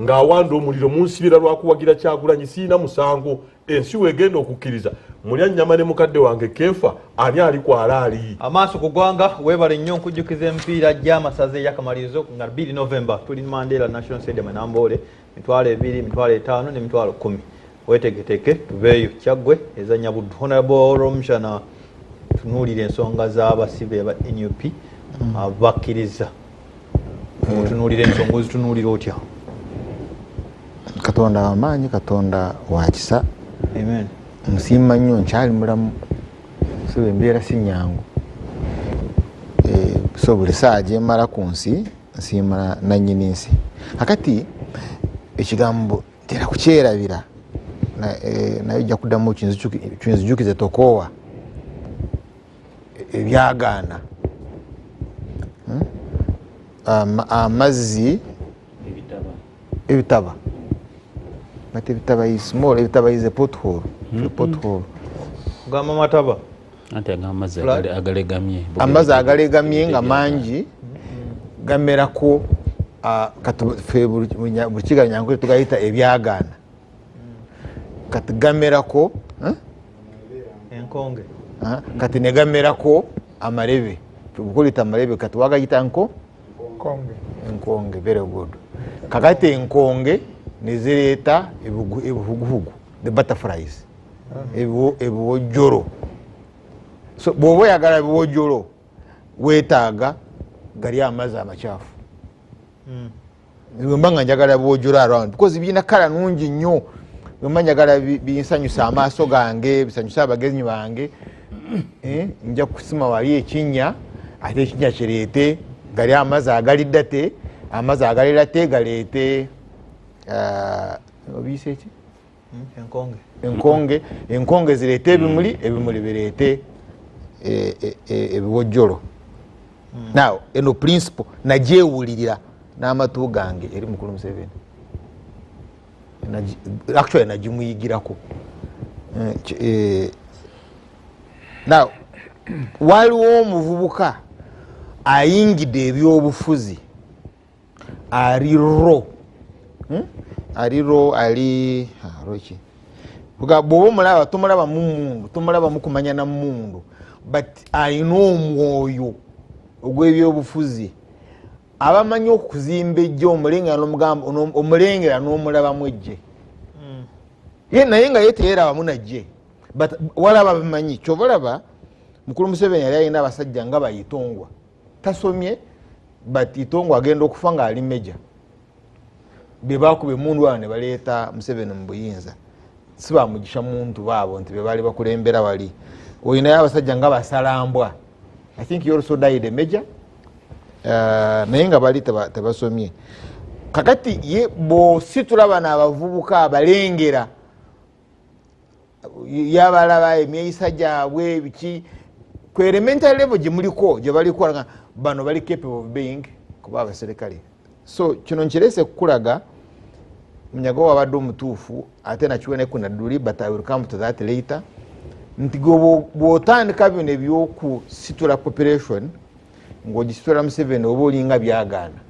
ng'awanda omuliro munsibira lwakuwagira Kyagulanyi, siina musango. Ensi wegenda okukkiriza mulya nnyama ne mukadde wange Kefa ani ali kwalaali. Amaaso ku ggwanga. Weebale nnyo nkujjukiza emipiira gy'amasaza ey'akamalirizo nga 2 November tuli Mandela National Stadium e Namboole, 20,000, 5,000 ne 10,000. Weetegeteke tuveeyo. Kyaggwe ezannya Buddu. Honorable Rwomushana, tunuulira ensonga z'abasibe aba NUP abakkiriza. Otunuulira ensonga ozitunuulira otya? Katonda w'amaanyi, Katonda wa kisa. Amen. Nsiima nnyo nkyali mulamu, so embeera si nnyangu. So buli ssaawa gye mmala ku nsi nsiima nannyini nsi. Kakati ekigambo ntera kukyerabira, naye ojja kuddamu kinzijukize tokoowa ebyagaana. Amazzi ebitaba. But ebitaba is small, ebitaba is a pothole. A pothole. Gamba mataba. Anti agamba amazzi agalegamye. Amazzi agalegamye nga mangi gamerako kati buli kiganyangu tugayita ebyagaana. Kati gamerako enkonge. Kati ne gamerako amarebe. Tukulita amarebe kati wagayita nko? Enkonge. Enkonge, very good. Kakati enkonge nezireeta ebihuguhugu, the butterflies, ebiwojjolo. So bw'oba oyagala ebiwojjolo weetaaga gali amazzi amakyafu. Bwe mba nga njagala biwojjolo around because birina kala nungi nnyo, bwe mba njagala binsanyusa amaaso gange, bisanyusa abagenyi bange, nja kusima wali ekinnya, ate ekinnya kireete gali amazzi agaliddate, amazzi agalirate galeete obiyise eki? Enkonge. Enkonge, enkonge zireete ebimuli, ebimuli bireete ebiwojjolo. Now eno principle nagyewulirira n'amatu gange eri mukulu Museveni. Actually nagimuyigirako. Now waliwo omuvubuka ayingidde ebyobufuzi ali ro. Ali ro, ali roki. Bw'oba omulaba tomulaba mu mmundu, tomulaba mu kumanya na mmundu, but alina omwoyo ogw'ebyobufuzi. Abamanyi okuzimba ejje omulengera n'omulabamu ejje. Ye naye nga ye teyerabamu najje, but walaba bimanyi. Ky'ova olaba mukulu Museveni yali alina abasajja nga bayitongwa, tasomye, but Itongwa agenda okufa ng'ali meja. Be bakuba emmundu wano ne baleeta Museveni mu buyinza, si bamugisha muntu baabo nti be baali bakulembera wali. Olinayo abasajja nga basalambwa, I think he also died a major, naye nga bali tebasomye. Kakati ye bw'ositula bano abavubuka abalengera, yabalaba emyeyisa gyabwe biki, ku elementary level gye muliko gye baliko, bano bali capable of being kuba abaserikale. So kino nkirese kukulaga Munyago wabadde omutuufu, ate nakiwe ne ku Nadduli, but I will come to that later. Nti bw'otandika bino ebyokusitula population ng'ogisitula Museveni oba olinga byagaana.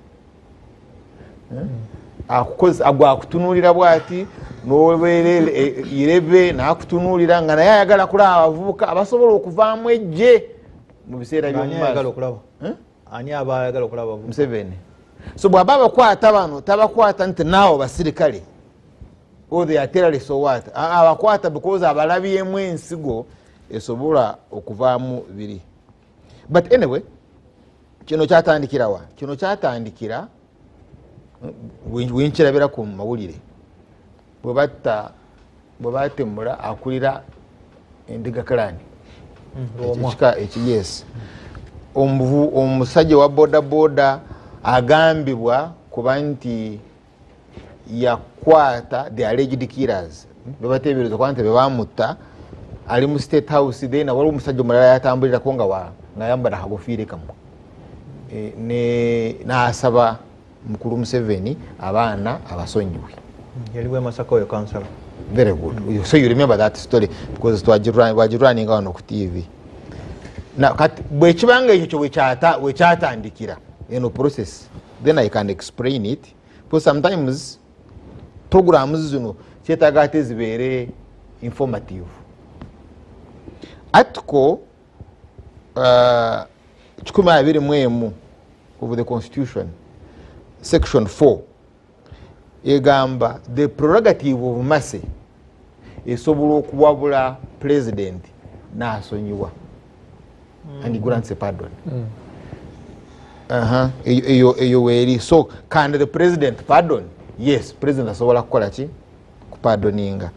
Agwakutunuulira bw'ati n'obeera irebe n'akutunuulira nga naye ayagala kulaba abavubuka abasobola okuvaamu ejje mu biseera by'omu maaso. Ani aba ayagala okulaba abavubuka? Museveni. So bw'aba abakwata bano tabakwata nti naawe basirikale or they are terrorists or what. Abakwata because abalabyemu ensigo esobola okuvaamu biri. But anyway, kino kyatandikira wa? Kino kyatandikira wenkirabira ku mawulire bwe batemula akulira Endiga clan ekika ekiyesi, omusajja wa bodaboda agambibwa kuba nti yakwata the alleged killers, bebateebereza kuba nti bebamutta, ali mu State House. Then waliwo omusajja omulala yatambulirako nga ngayambala akagofiire kamwe, n'asaba mukulu Museveni abaana abasonyiwe. Yali bwe Masaka oyo kansala. Very good. So you remember that story because twagirwaninga wano ku TV. Now, kati bwekibanga ekyo wekyatandikira eno process, then I can explain it, because sometimes programs zino kyetaaga ate zibeere informative. Article 121 of the Constitution, section 4, egamba the prerogative of mercy esobola okuwabula president n'asonyiwa, and he grants a pardon. Eyo weeri. So can the president pardon? Yes, president asobola kukola ki? Kupardoninga.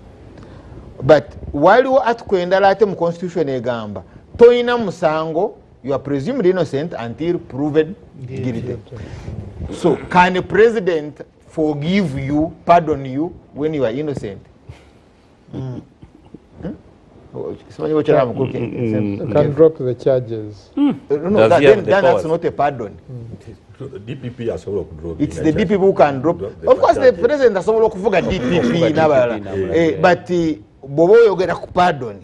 But waliwo article endala ate mu Constitution egamba toyina musango, you are presumed innocent until proven guilty. So can a president forgive you, pardon you when you are innocent? Simanyi bwekiraba mukulu. Can drop the charges. No, Does that, he have then, the then that's powers? not a pardon. DPP asobola okudrop. It's the DPP who can drop. Of course, the president asobola okuvuga DPP Okuvuga n'abalala. DPP n'abalala. But bw'oba oyogera ku pardon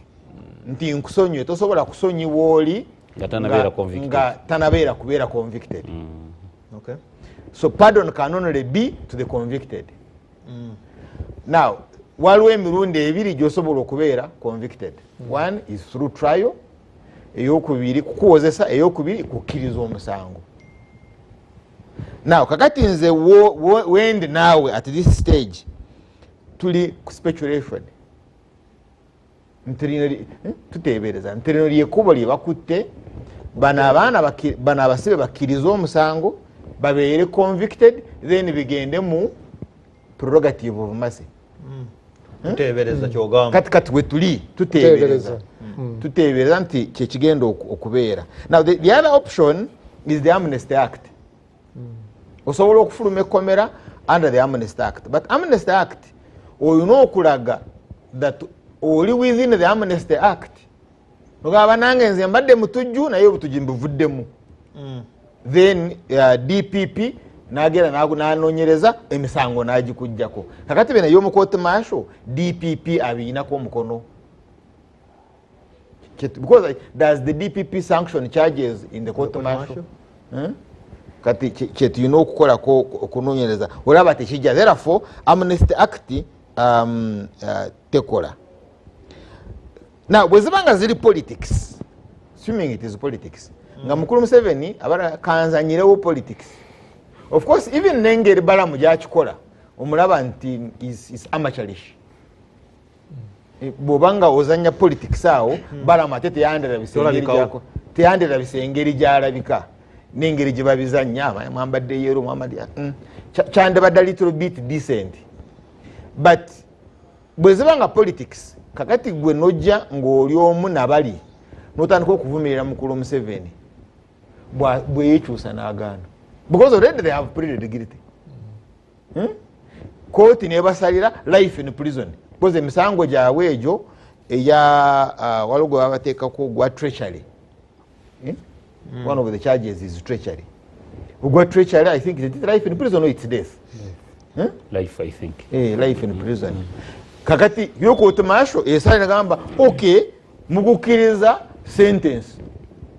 nti nkusonyiwe, tosobola kusonyiwa oli Nga tanabeera convicted. Nga tanabeera kubeera convicted. So pardon can only be to the convicted. Now, waliwo emirundi ebiri gy'osobola okubeera convicted. One is through trial, eyokubiri kukuwozesa, eyokubiri kukkiriza omusango. Now, kakati nze wendi naawe at this stage tuli ku speculation. Nti lino tuteebereza nti lino lyekkubo lye bakutte bano abaana bano abasibe bakkirize omusango, babeere convicted, then bigende mu prerogative of mercy. Tuteebereza kyogamba. Kati we tuli tuteebereza. Tuteebereza nti kyekigenda okubeera. Now, the other option is the Amnesty Act. Osobola okufuluma ekkomera under the Amnesty Act, but Amnesty Act olina okulaga that oli within the Amnesty Act. Ogamba nange nze mbadde mutujju naye obutujju mbuvuddemu. Then DPP nagenda nanonyereza emisango nagikugjako. Kakati bino ey'omu court martial, DPP abiyinako omukono. Because does the DPP sanction charges in the court court martial? martial? Hmm? Kati kyetulina okukolako okunoonyereza, olaba tekijja. Therefore Amnesty Act tekola. Now, bwe ziba nga ziri politics, assuming it is politics, nga mukulu Museveni abala kanzanyirewo politics, of course even nengeri Balamu gyakikola omulaba nti is amateurish. Bw'oba nga ozanya politics awo, Balamu ate Tolabikawo. teyandirabise engeri gyalabika n'engeri gye babizanya, mwambadde yero, mwambadde kyandibadde a little bit decent. But bwe ziba nga politics, kakati gwe nojja ng'oli omu nabali n'otandika okuvumirira mukulu Museveni bwe yeekyusa n'agaana, because already they have pleaded guilty. Kooti nebasalira life in prison because emisango gyabwe egyo eya waliwo gwe babateekako gwa treachery. One of the charges is treachery. Ogwa treachery, I think, is it life in prison or it's death? Life, I think. Life in prison. Kakati yo court martial esala nagamba okay, mukukkiriza sentence,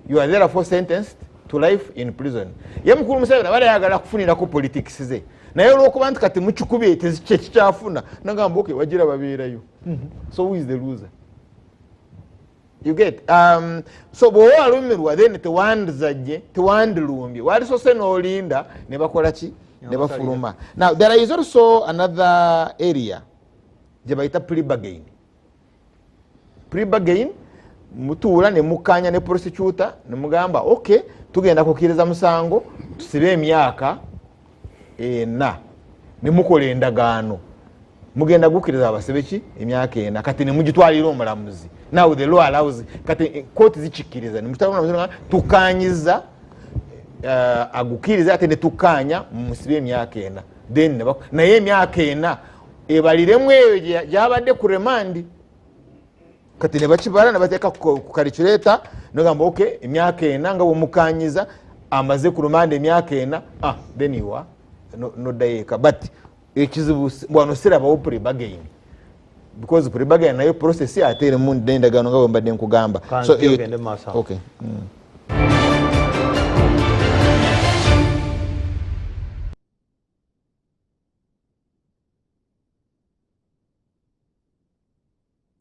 you are therefore sentenced to life in prison. Ye mukulu Museveni abadde ayagala kufunirako politics ze, naye olwokuba nti kati mukikubye tekikyafuna, nagamba okay, wagira babeerayo. So who is the loser? You get? So bw'oba walumirwa, then tewandizajje, tewandirumbye, walisose n'olinda ne bakola ki, ne bafuluma. Now, there is also another area gye bayita plea bargain. Plea bargain Mutuula ne mukkaanya ne prosecutor ne mugamba okay, tugenda kukkiriza musango tusibe emyaka 4, ne mukola endagaano, mugenda gukkiriza abasibe ki emyaka 4, kati ne mugitwalira omulamuzi. Now the law allows, kati kooti zikikkiriza ne mutwalira omulamuzi, tukkaanyiza agukkiriza ate ne tukkaanya musibe emyaka 4, then naye emyaka 4 ebaliremu eyo gyabadde ku remandi. Kati ne bakibala ne bateeka ku calculator nogamba okay, emyaka 4 nga bwemukanyiza amaze ku remand emyaka 4, then you are noddayo eka. But ekizibu wano sirabawo pre-bargain, because pre-bargain nayo process ate erimu n'endagaano nga bwe mbadde nkugamba. So okay.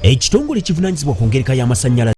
Ekitongole kivunaanyizibwa ku ngereka y'amasannyalaze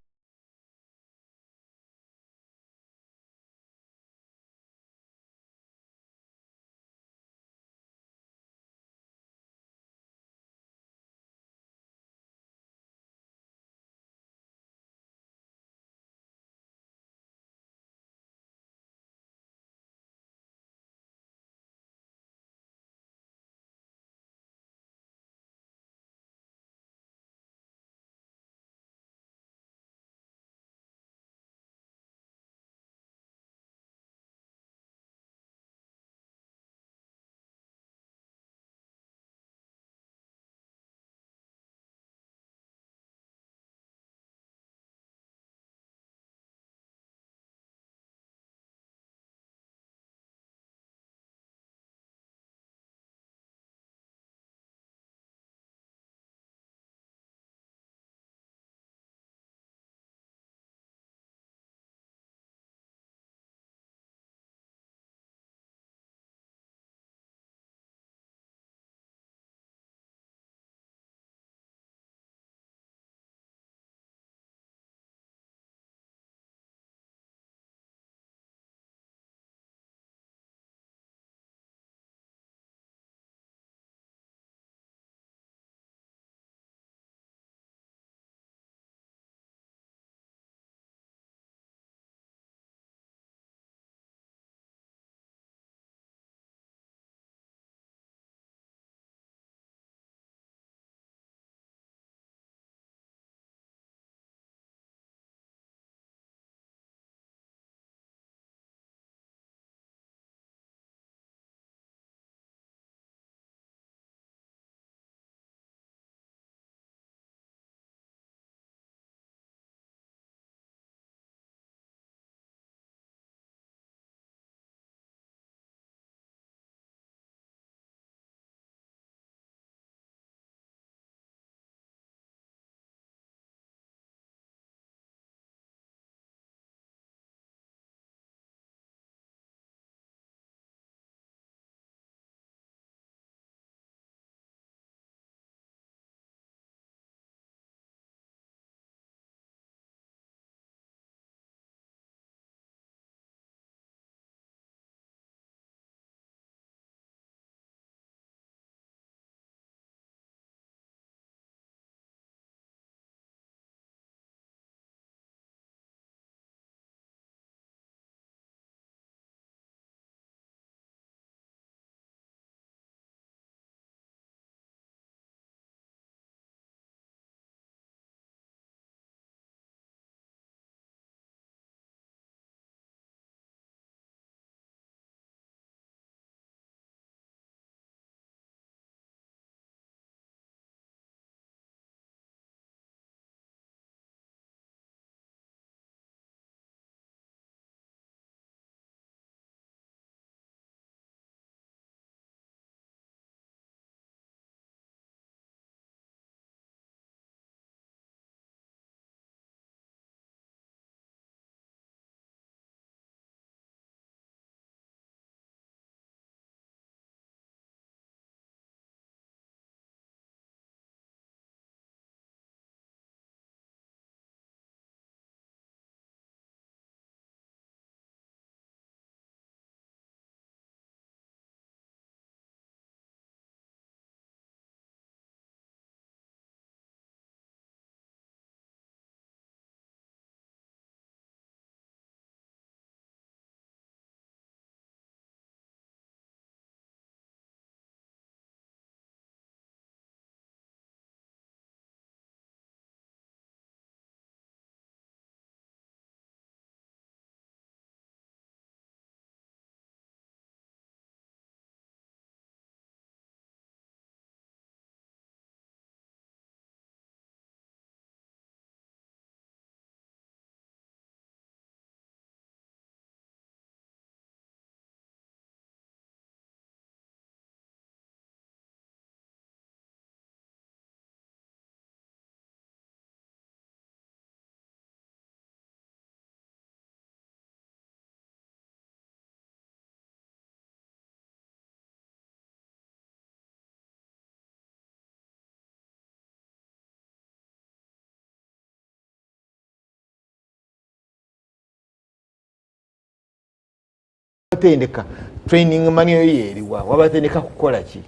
Tendeka training manual yeeriwa? Wabatendeka kukola ki?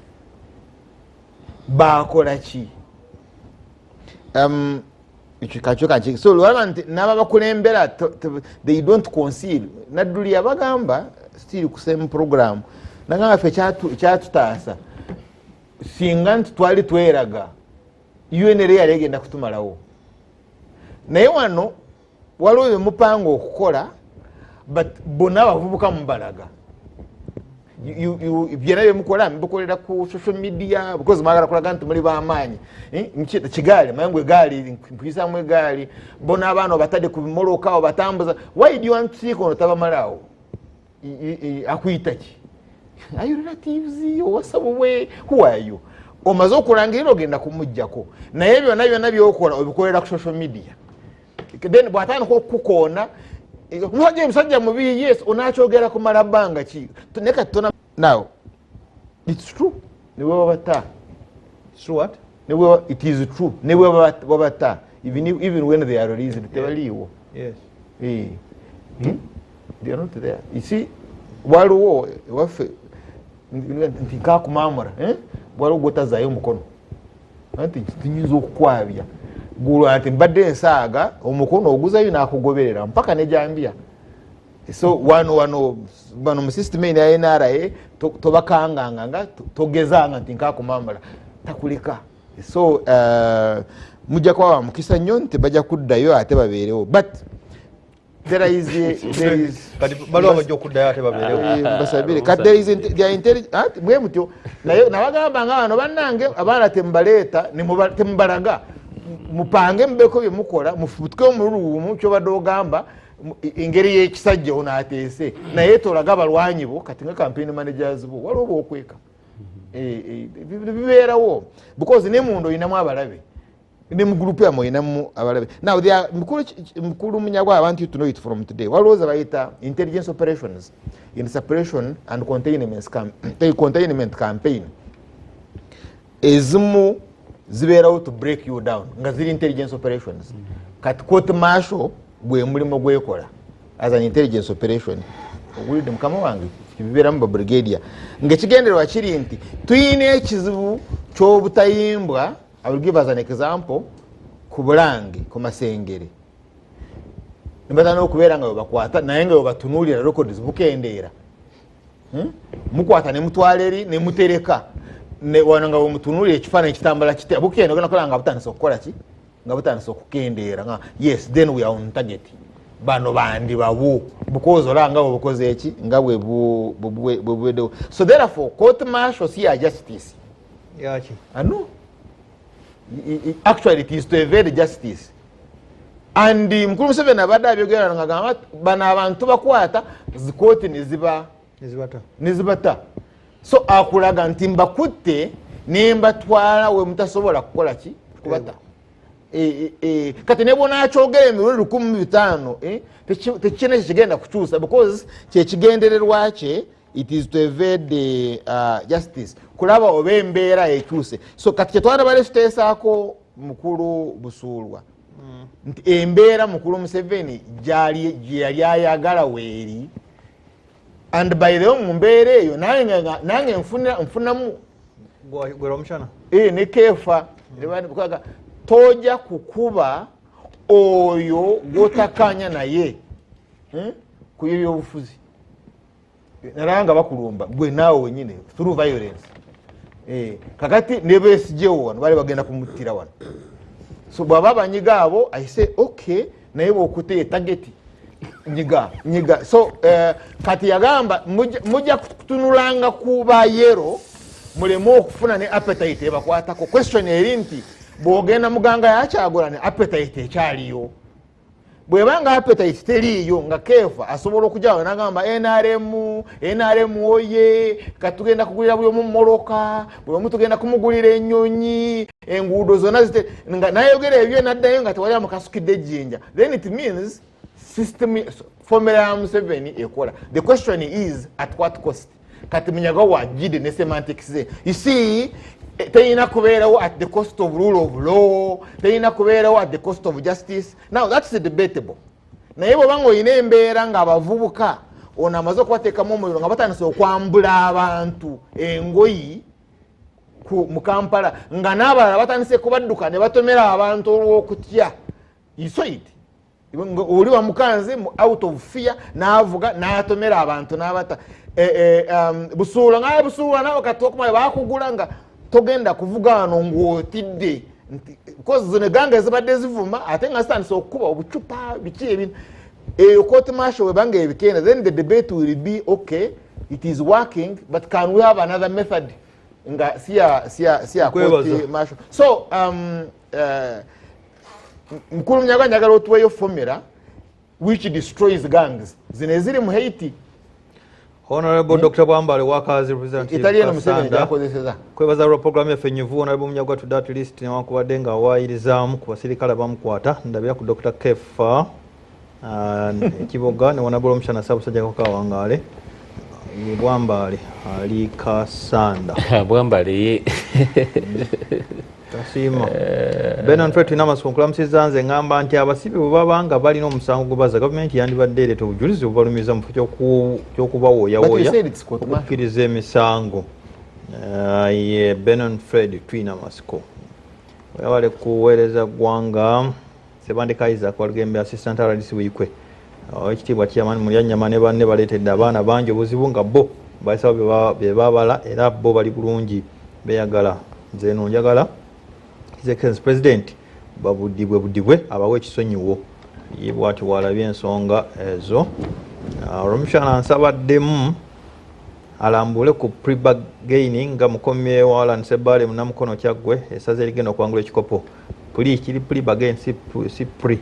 Bakola ki? Ekyo kakyo kaki. So lwalaba nti n'ababakulembera they don't conceal. Nadduli yabagamba, still ku same program, nagamba ffe ekyatutaasa, singa nti twali tweraga, UNLA yali egenda kutumalawo. Naye wano waliwo byemupanga okukola, but bonna abavubuka mubalaga. Byonna byemukola mubikolera ku social media because mwagala kulaga nti muli bamaanyi. Eh, kigaali maye egaali mpuyisamu egaali, bona abaana obatadde ku bimoloka obatambuza. Why do you want to see ono tabamalaawo? Akuyita ki? Are you relatives? Owasabwe? Who are you? Omaze okulangirira ogenda kumugjako, naye byonna byonna byokola obikolera ku social media. Then bwatandika okukukoona, musajja musajja mubi, yes, onakyogera kumala bbanga ki? Naye kati tona. Now it's true, nebwe babata. True what? Nebwe, it is true, nebwe babata, even when they are released, tebaliiwo. Eh. They are not there. You see, waliwo ewaffe nti nkakumamura, eh? Waliwo gwotazaayo omukono nti tinyinza okukwabya gulwa nti mbadde nsaaga omukono oguzayo nakugoberera mpaka nejambia. So wano wano bano mu system eno ya NRA tobakanganga nga togezanga nti nkakumamula, takuleka. So mujja kuba mukisa nnyo nti bajja kuddayo ate babeerewo, but there is Kati baliwo abajja okuddayo ate babeerewo. Eh, mbasabire. Kati there is they are intelligent. Ah, bwe mutyo naye nabagamba nga bano bannange abaana temubaleeta, temubalaga, mupange mubeko byemukola, mufutke omululuumu kyobadde ogamba engeri y'ekisajja ono ateese naye tolaga abalwanyi bo. Kati nga campaign managers bo waliwo bokweka. Eh, eh, bibeerawo because ne munda olinamu abalabe, ne mu group yamwe olinamu abalabe. Now there are, mukulu Munyagwa, I want you to know it from today, waliwo ze bayita intelligence operations in separation and containment campaign. Ezimu zibeerawo to break you down nga ziri intelligence operations. Kati court martial gwe mulimu gwekola as an intelligence operation. Ogulidde mukama wange, kibibeeramu ba brigadier ngaekigendererwa kiri nti tuyina ekizibu ky'obutayimbwa. I will give as an example ku Bulange, ku Masengere, nibatandika okubeera nga webakwata naye nga webatunuulira records bukendeera. Mukwata nemutwala eri nemutereka. Wano nga wemutunuulira ekifaananyi kitambula kitya, bukenda ogenda kulaba nga butandise okukola ki, nga butandise okukendeera, nga yes, then we are on target. Bano bandi babu because olaba nga bwebukoze eki, nga bwe buweddewo. So therefore court martial si ya justice. Yaki? Ano actually it is to evade justice. And mukulu Museveni abadde abyogera nga gamba bano abantu bakwata zikooti neziba Nezibata. Nezibata. So akulaga nti mbakutte nembatwala we mutasobola kukola ki, kubata. E, e, kati ne bwonakyogera emirundi 1500, eh, tekirina kyekigenda kukyusa because kyekigendererwa kye, it is to evade the justice, kulaba oba embeera ekyuse. So kati kyetwala bale tuteesaako mukulu Busuulwa nti embeera mukulu Museveni gye yali ayagala weeri. And by the way, mu mbeera eyo nange nfunamu. Gwera omushana. Eh, ne Kefa ne tojja kukuba oyo gwotakanya naye, Ku ebyobufuzi nalaba nga bakulumba gwe naawe wenyine through violence. Eh, kakati ne Besigyewo wano bali bagenda kumuttira wano. So bwaba banyiga abo, I say okay, naye bwokute target nyiga nyiga. So kati yagamba mujja kutunulanga ku bayero muleme okufuna ne appetite ebakwatako. Question eri nti bwogenda muganga yakyagula ne appetite ekyaliyo, bwebanga appetite teriiyo, nga Kefa asobola okujawo nagamba NRM, NRM oye, katugenda kugulira buli omu moloka, buli omu tugenda kumugulira ennyonyi, enguudo zonna zite, nga nayogera ebyo naddayo nga tewali amukasukidde ejjinja, then it means system formula ya Museveni ekola. The question is at what cost? Kati Munyaga wajide ne semantics ze, you see, teyina kubeerawo at the cost of rule of law, teyina kubeerawo at the cost of justice. Now that's debatable. Naye bwobanga olina embeera ng'abavubuka Ono amaze okubateekamu omuliro nga batandise okwambula abantu engoyi mu Kampala, nga n'abalala batandise kubadduka ne batomera abantu olw'okutya. You saw it. Oli wamukanze out of fear n'avuga n'atomera abantu n'abata. Busuula nga Busuula nawe kati okumala bakugula nga togenda kuvuga wano ng'otidde, because zino gange zibadde zivuma ate nga zitandise okukuba obucupa biki ebintu. Eyo court martial webanga ebikenda, then the debate will be, okay, it is working, but can we have another method nga siya court martial? So mukulu Munyaga, njagala otuweyo formula which destroys gangs zino eziri mu Haiti. Honorable Dr. Bwambale, workers representative. Italiano Museveni gyakozeseza. Kwebaza lwa program yaffe nyivu. Honorable Munyagwa, to that list, newankubadde nga waayirizaamu ku basirikale bamukwata. Ndabira ku Dr. Kefa Kiboga ne Honorable Omushana Ssaabasajja Kakawangaale. Bwambale ali Kasanda. Bwambale ye. Tasiima. Benon Fred Tunamasuku, nkulamusizza. Nze ngamba nti abasibe bwe baba nga balina omusango gwe gavumenti yandibadde ereeta obujulizi obubalumiza mu kifo ky'okubawooyawooya okukkiriza emisango. Ye Benon Fred Twinamasiko, webale kuweereza ggwanga. Sebandika Isaac Walugembe, assistant RDC Buikwe, owekitiibwa Chairman Mulyanyama ne banne baleetedde abaana bangi obuzibu nga bo bayisawo bye babala, era bo bali bulungi beyagala. Nze eno njagala His Excellency President babudibwe budibwe abawe ekisonyiwo. Ye bwati walabye ensonga ezo. Olwomushana nsabaddemu alambule ku pre-bargaining nga mukomyewo Alan Sebale munamukono Kyaggwe, essaza erigenda okuwangula ekikopo. Pre kiri pre-bargain, si pre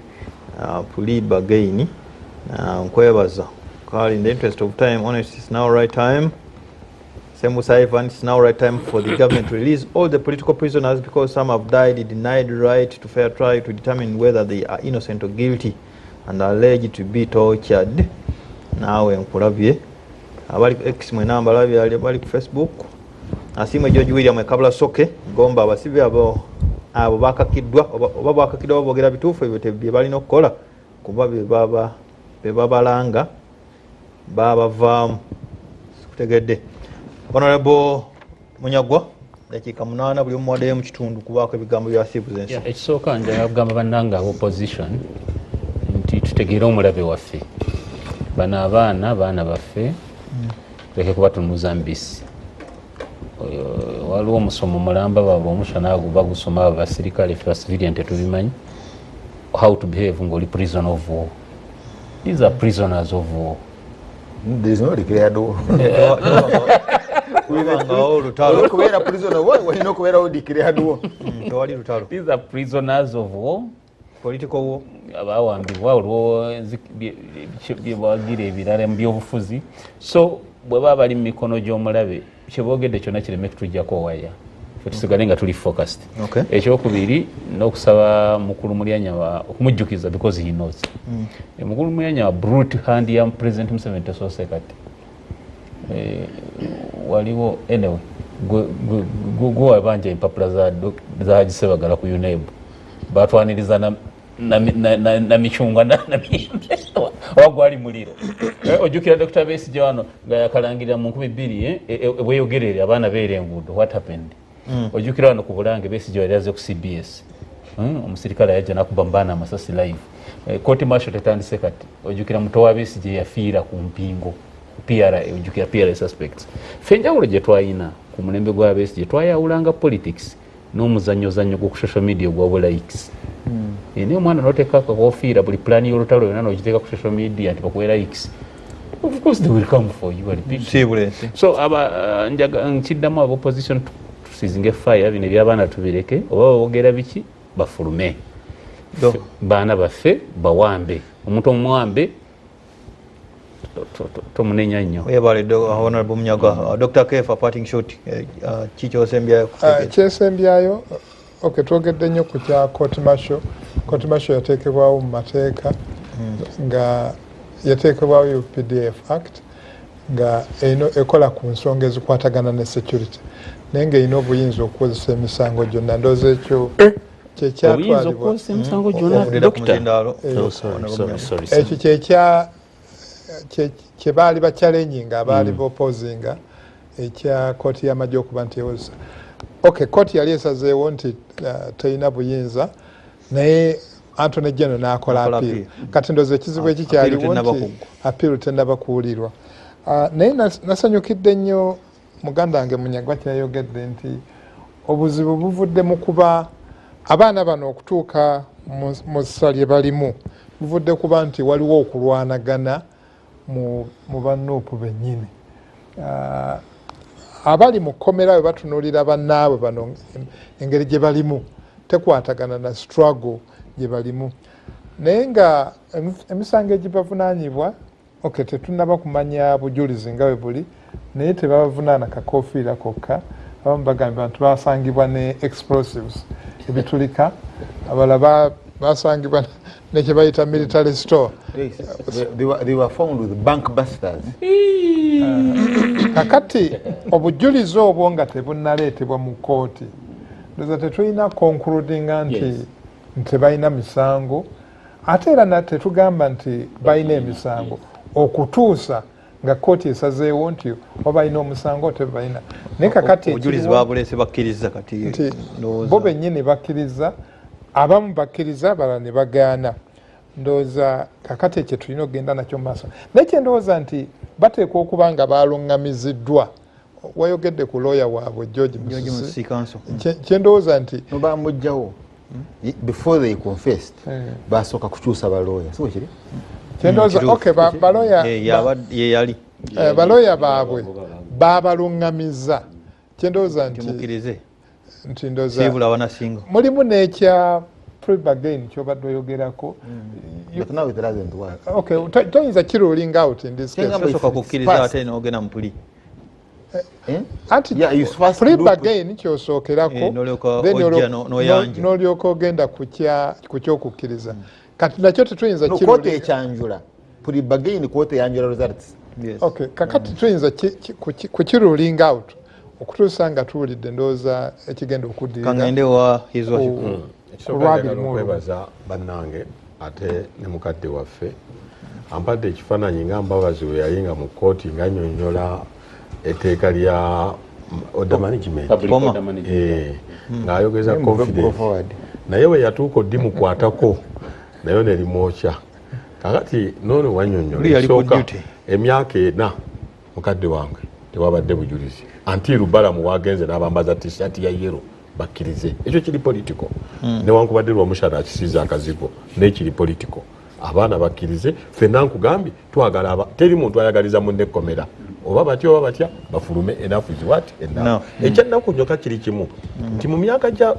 pre-bargain. Nkwebaza kale. In the interest of time, honest, it's now right time. Semusa Ivan, it's now right time for the government to release all the political prisoners because some have died denied right to fair trial to determine whether they are innocent or guilty and alleged to be tortured. Naawe nkulabye. Abali ku X mwena mbalabye, bali ku Facebook. Asiimwe George William Ekabula Soke Gomba, abasibe abo abo bakakiddwa oba bakakiddwa boogera bituufu, ebyo bye balina okukola kuba bye babalanga babavaamu. Sikutegedde. Honorable Munyagwa, dakiika 8 buli omuwaddeyo mu kitundu kubaako ebigambo byasiibuza ensi. Ekisooka njagala kugamba bannange aba opposition nti tutegeere omulabe waffe. Bano abaana baana baffe, tuleke kubatunuza mbisi. Waliwo omusomo mulamba baabwe omushana ago bagusoma abo basirikale, ffe bacivilian tetubimanyi, how to behave ng'oli prisoner of war. These are prisoners of war. There is no declared war. Wabangawo olutalo. Okubeera prisoner of war walina okubeerawo declared war. Tewali lutalo. These are prisoners of war. Political war. Abawambibwa olwo byebawagira ebirala mu byobufuzi. So bwe baba bali mu mikono gy'omulabe, kyeboogedde kyonna kireme kutujjako waya, fe tusigale nga tuli focused. Ekyokubiri, n'okusaba mukulu Mulyanyama okumujjukiza, because he knows. Mukulu Mulyanyama, brute hand ya President Museveni tesoose kati. Waliwo anyway gwe wabanja empapula za Haji Sebagala ku UNEB, batwaniriza na micungwa na miyembe oba gwali muliro. Ojjukira Dr. Besigye wano nga yakalangirira mu 2000 bweyogerere abaana beera enguudo, what happened? Ojjukira wano ku Bulange Besigye yali aze ku CBS, omusirikale yajja nakuba mubaana amasasi live. Court martial tetandise kati. Ojjukira muto wa Besigye yafiira ku mpingo PRA, ojjukira PRA suspects. Ffe enjawulo gye twayina ku mulembe gwa Besigye, twayawulanga politics n'omuzannyozannyo gw'oku social media ogwa likes. Naye omwana noteeka akakofiira, buli pulaani y'olutalo yonna n'ogiteeka ku social media nti bakuwe likes, of course they will come for you and pick you. Siibula ensi. So aba nkiddamu aba opposition, tusizinge fire, bino ebyabaana tubireke, oba babogera biki bafulume. Baana baffe bawambe, omuntu omuwambe tomunenya nnyo. Webale, Honorable Munyagwa. Dr. Kefa, parting shot, ki kyosembyayo kutegeeza? Kyesembyayo, okay, twogedde nnyo ku kya court martial. Court martial yateekebwawo mu mateeka, nga yateekebwawo UPDF Act, nga eno ekola ku nsonga ezikwatagana ne security, naye ng'erina obuyinza okukozesa emisango gyonna. Ndowooza ekyo obuyinza kyekyatwalibwa okukozesa emisango gyonna. Ovulira ku Dokita. muzindaalo. Eh, Oh, sorry, sorry, sorry, sorry. Ekyo kyekya Kye baali bachallenginga, abaali boopposinga ekya kooti y'amagye okuba nti ewozesa. Okay, kooti yali esazeewo nti terina buyinza, naye Attorney General n'akola N'akola appeal. appeal. Kati ndowooza ekizibu Appeal ekikyaliwo tennaba nti kuggwa. Appeal tennaba kuwulirwa. Naye nasanyukidde nnyo muganda wange Munyagwa kyeyayogedde nti obuzibu buvudde mu kuba abaana bano okutuuka mu ssa lye balimu, buvudde kuba nti waliwo okulwanagana mu ba NUP bennyini. Abali mu kkomera bwe batunuulira bannaabwe bano, engeri gye balimu tekwatagana na struggle gye balimu, naye nga emisango egibavunaanyibwa, okay, tetunnaba kumanya bujulizi nga bwe buli, naye tebabavunaana kakofiira kokka. Abamu bagambye nti basangibwa ne explosives, ebitulika, abalala basangibwa nekye bayita military store. They were found with bank busters. Kakati obujulizi obwo nga tebunnaleetebwa mu kooti, ndowooza tetulina concludinga nti nti tebalina misango, ate era tetugamba nti balina emisango okutuusa nga kooti esazeewo nti oba balina omusango tebalina. Naye kakati Obujulizi ekiriwo babuleese, bakkiriza kati. Nti ndowooza bo bennyini bakkiriza, abamu bakkiriza, abalala ne bagaana. Ndowooza kakati ekyo tulina okugenda nakyo mu maaso, naye kyendowooza nti bateekwa okuba nga baluŋŋamiziddwa. Wayogedde ku looya waabwe George George Musisi. Musisi Counsel. Kyendowooza nti Bamugjawo before they confessed. Basooka kukyusa balooya, si bwekiri? Kyendowooza Kituufu. okay, balooya Eh, ye yali balooya baabwe babaluŋŋamiza. Kyendowooza nti timukkirize nti ndowooza siibula abanasinga. Mulimu n'ekya plea bargain kyobadde oyogerako. But now it doesn't work. Okay, toyinza kiruling out in this case. Kyengamba Tosooka it's kukkiriza past. ate n'ogenda mu plea. Eh? Anti Yeah, you first plea do bargain kyosookerako, Eh, n'olyoka then ojja n'oyanja. n'olyoka ogenda ku kyokukkiriza. Kati nakyo tetuyinza No, kooti ekyanjula plea bargain, kooti eyanjula results. Yes. Okay, kakati tuyinza kukiruling out okutuusa nga tuwulidde ndowooza ekigenda okuddirira Kangende wa His Worship. ku Ekisooka, lwabiri njagala mu olumu. okwebaza bannange ate ne mukadde waffe ampadde ekifaananyi nga Mbabazi we yali nga mu kkooti nga nnyonnyola etteeka lya order management. Public Koma. order management. Eh, ng'ayogeza Go confidence, forward. naye bwe yatuuka oddimukwatako nayo nerimwokya. Kakati noono wannyonnyola Oli yali ku ekisooka, duty. emyaka 4, mukadde wange, tewabadde bujulizi anti Lubalamu wagenze n'abambaza T-shirt ya yellow bakkirize. Ekyo kiri political, newankubadde Lwomushana akisiiza akazigo, naye kiri political. Abaana bakkirize. Ffenna nkugambye twagala teri muntu ayagaliza munne ekkomera, oba batya oba batya bafulume. Enough is what? Enough. Enough. Ekyannaku nyoka kiri kimu nti mu myaka gya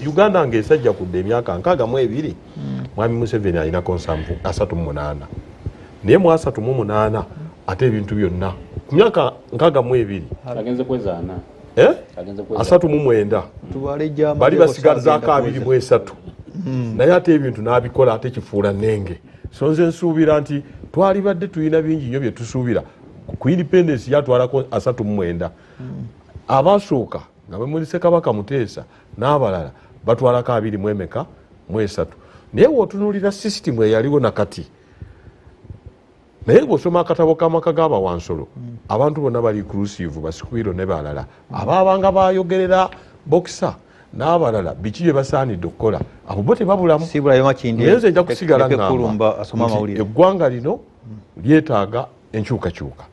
Uganda ng'esajja kudda emyaka 62, mwami Museveni alinako 738, naye mu 38 ate ebintu byonna ku myaka 62. Agenze kwezaana. Eh? Agenze kwezaana. 39. Tubale gy'amagye Bali basigazaako agenda 23, naye ate ebintu n'abikola ate kifuula nenge. So nze nsuubira nti twalibadde tulina bingi nnyo bye tusuubira ku independence. Yatwalako 39, abasooka nga bemuli Ssekabaka Muteesa n'abalala batwalako abiri mu emeka mu esatu, naye wootunuulira sisitimu eyaliwo nakati. Naye bw'osoma akatabo k'amaka g'abawansolo, abantu bonna bali inclusive, basikwiro ne balala abaabanga bayogerera boxer n'abalala, biki bye basaanidde okukola, abo bo tebabulamu. Siibulayo Makindi. Naye nze nja kusigala Leke kulumba ngamba asoma nti amawulire. eggwanga lino lyetaaga enkyukakyuka.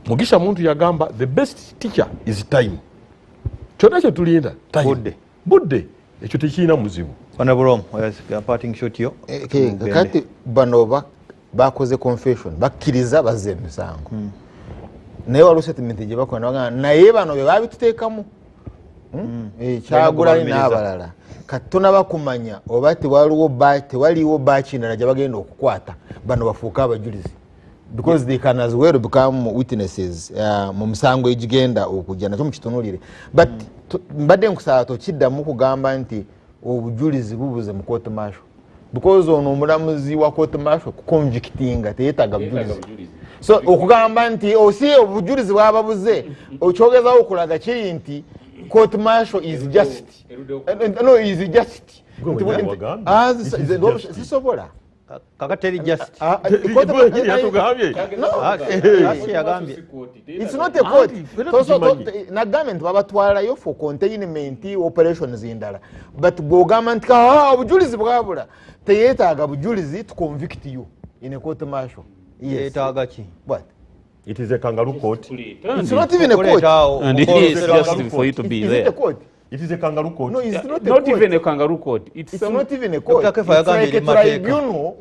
Mugisha Muntu yagamba, "The best teacher is time." Kyonna kyetulinda time. Budde. Budde, ekyo tekirina muzibu. Honorable Rom, parting shot yo. Eh, okay, kati bano bakoze confession, bakkiriza bazza emisango, naye waliwo statement gye bakola nebagamba naye bano be babituteekamu. Eh, Kyagulanyi Balina n'abalala. Kati tonaba kumanya oba tewaliwo batch ndala gye bagenda okukwata bano bafuuke abajulizi, because they can as well become witnesses mu musango egigenda okujja. Nakyo mukitunulire. But mbadde nkusaba tokiddamu kugamba nti obujulizi bubuze mu court martial, because ono omulamuzi wa court martial kuconvictinga teyetaaga bujulizi. Bujulizi. So okugamba nti osi obujulizi bwababuze, okyogezaho okulaga kiri nti court martial is just Eruddewo. No, is just Gwe Nti wagambye. Ah, It is just. sisobola. Kakati teri just Ah, Yatugambye. Ah, si yagambye. It's not a court. Anti, fena tukimanyi. Nagambye nti babatwalayo for containment operations endala, but bwogamba nti "Ah, obujulizi bwabula," teyeetaaga bujulizi to convict you in a court martial. Yes. Yeetaaga ki? What? It is a kangaroo court. It's not even a court. Okuleetaawo And it is okwolesera- just for you to be Is it there. a court? It is a kangaroo court. No, it's not a Not court. even a kangaroo court. It's, It's some, not even a court. Dr. It's Kefa yagambye like a eri mateeka. tribunal.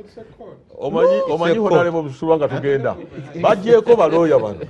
Omanyi, It's a omanyi court. honorable Busulwa nga tugenda bagyeko balooya bano.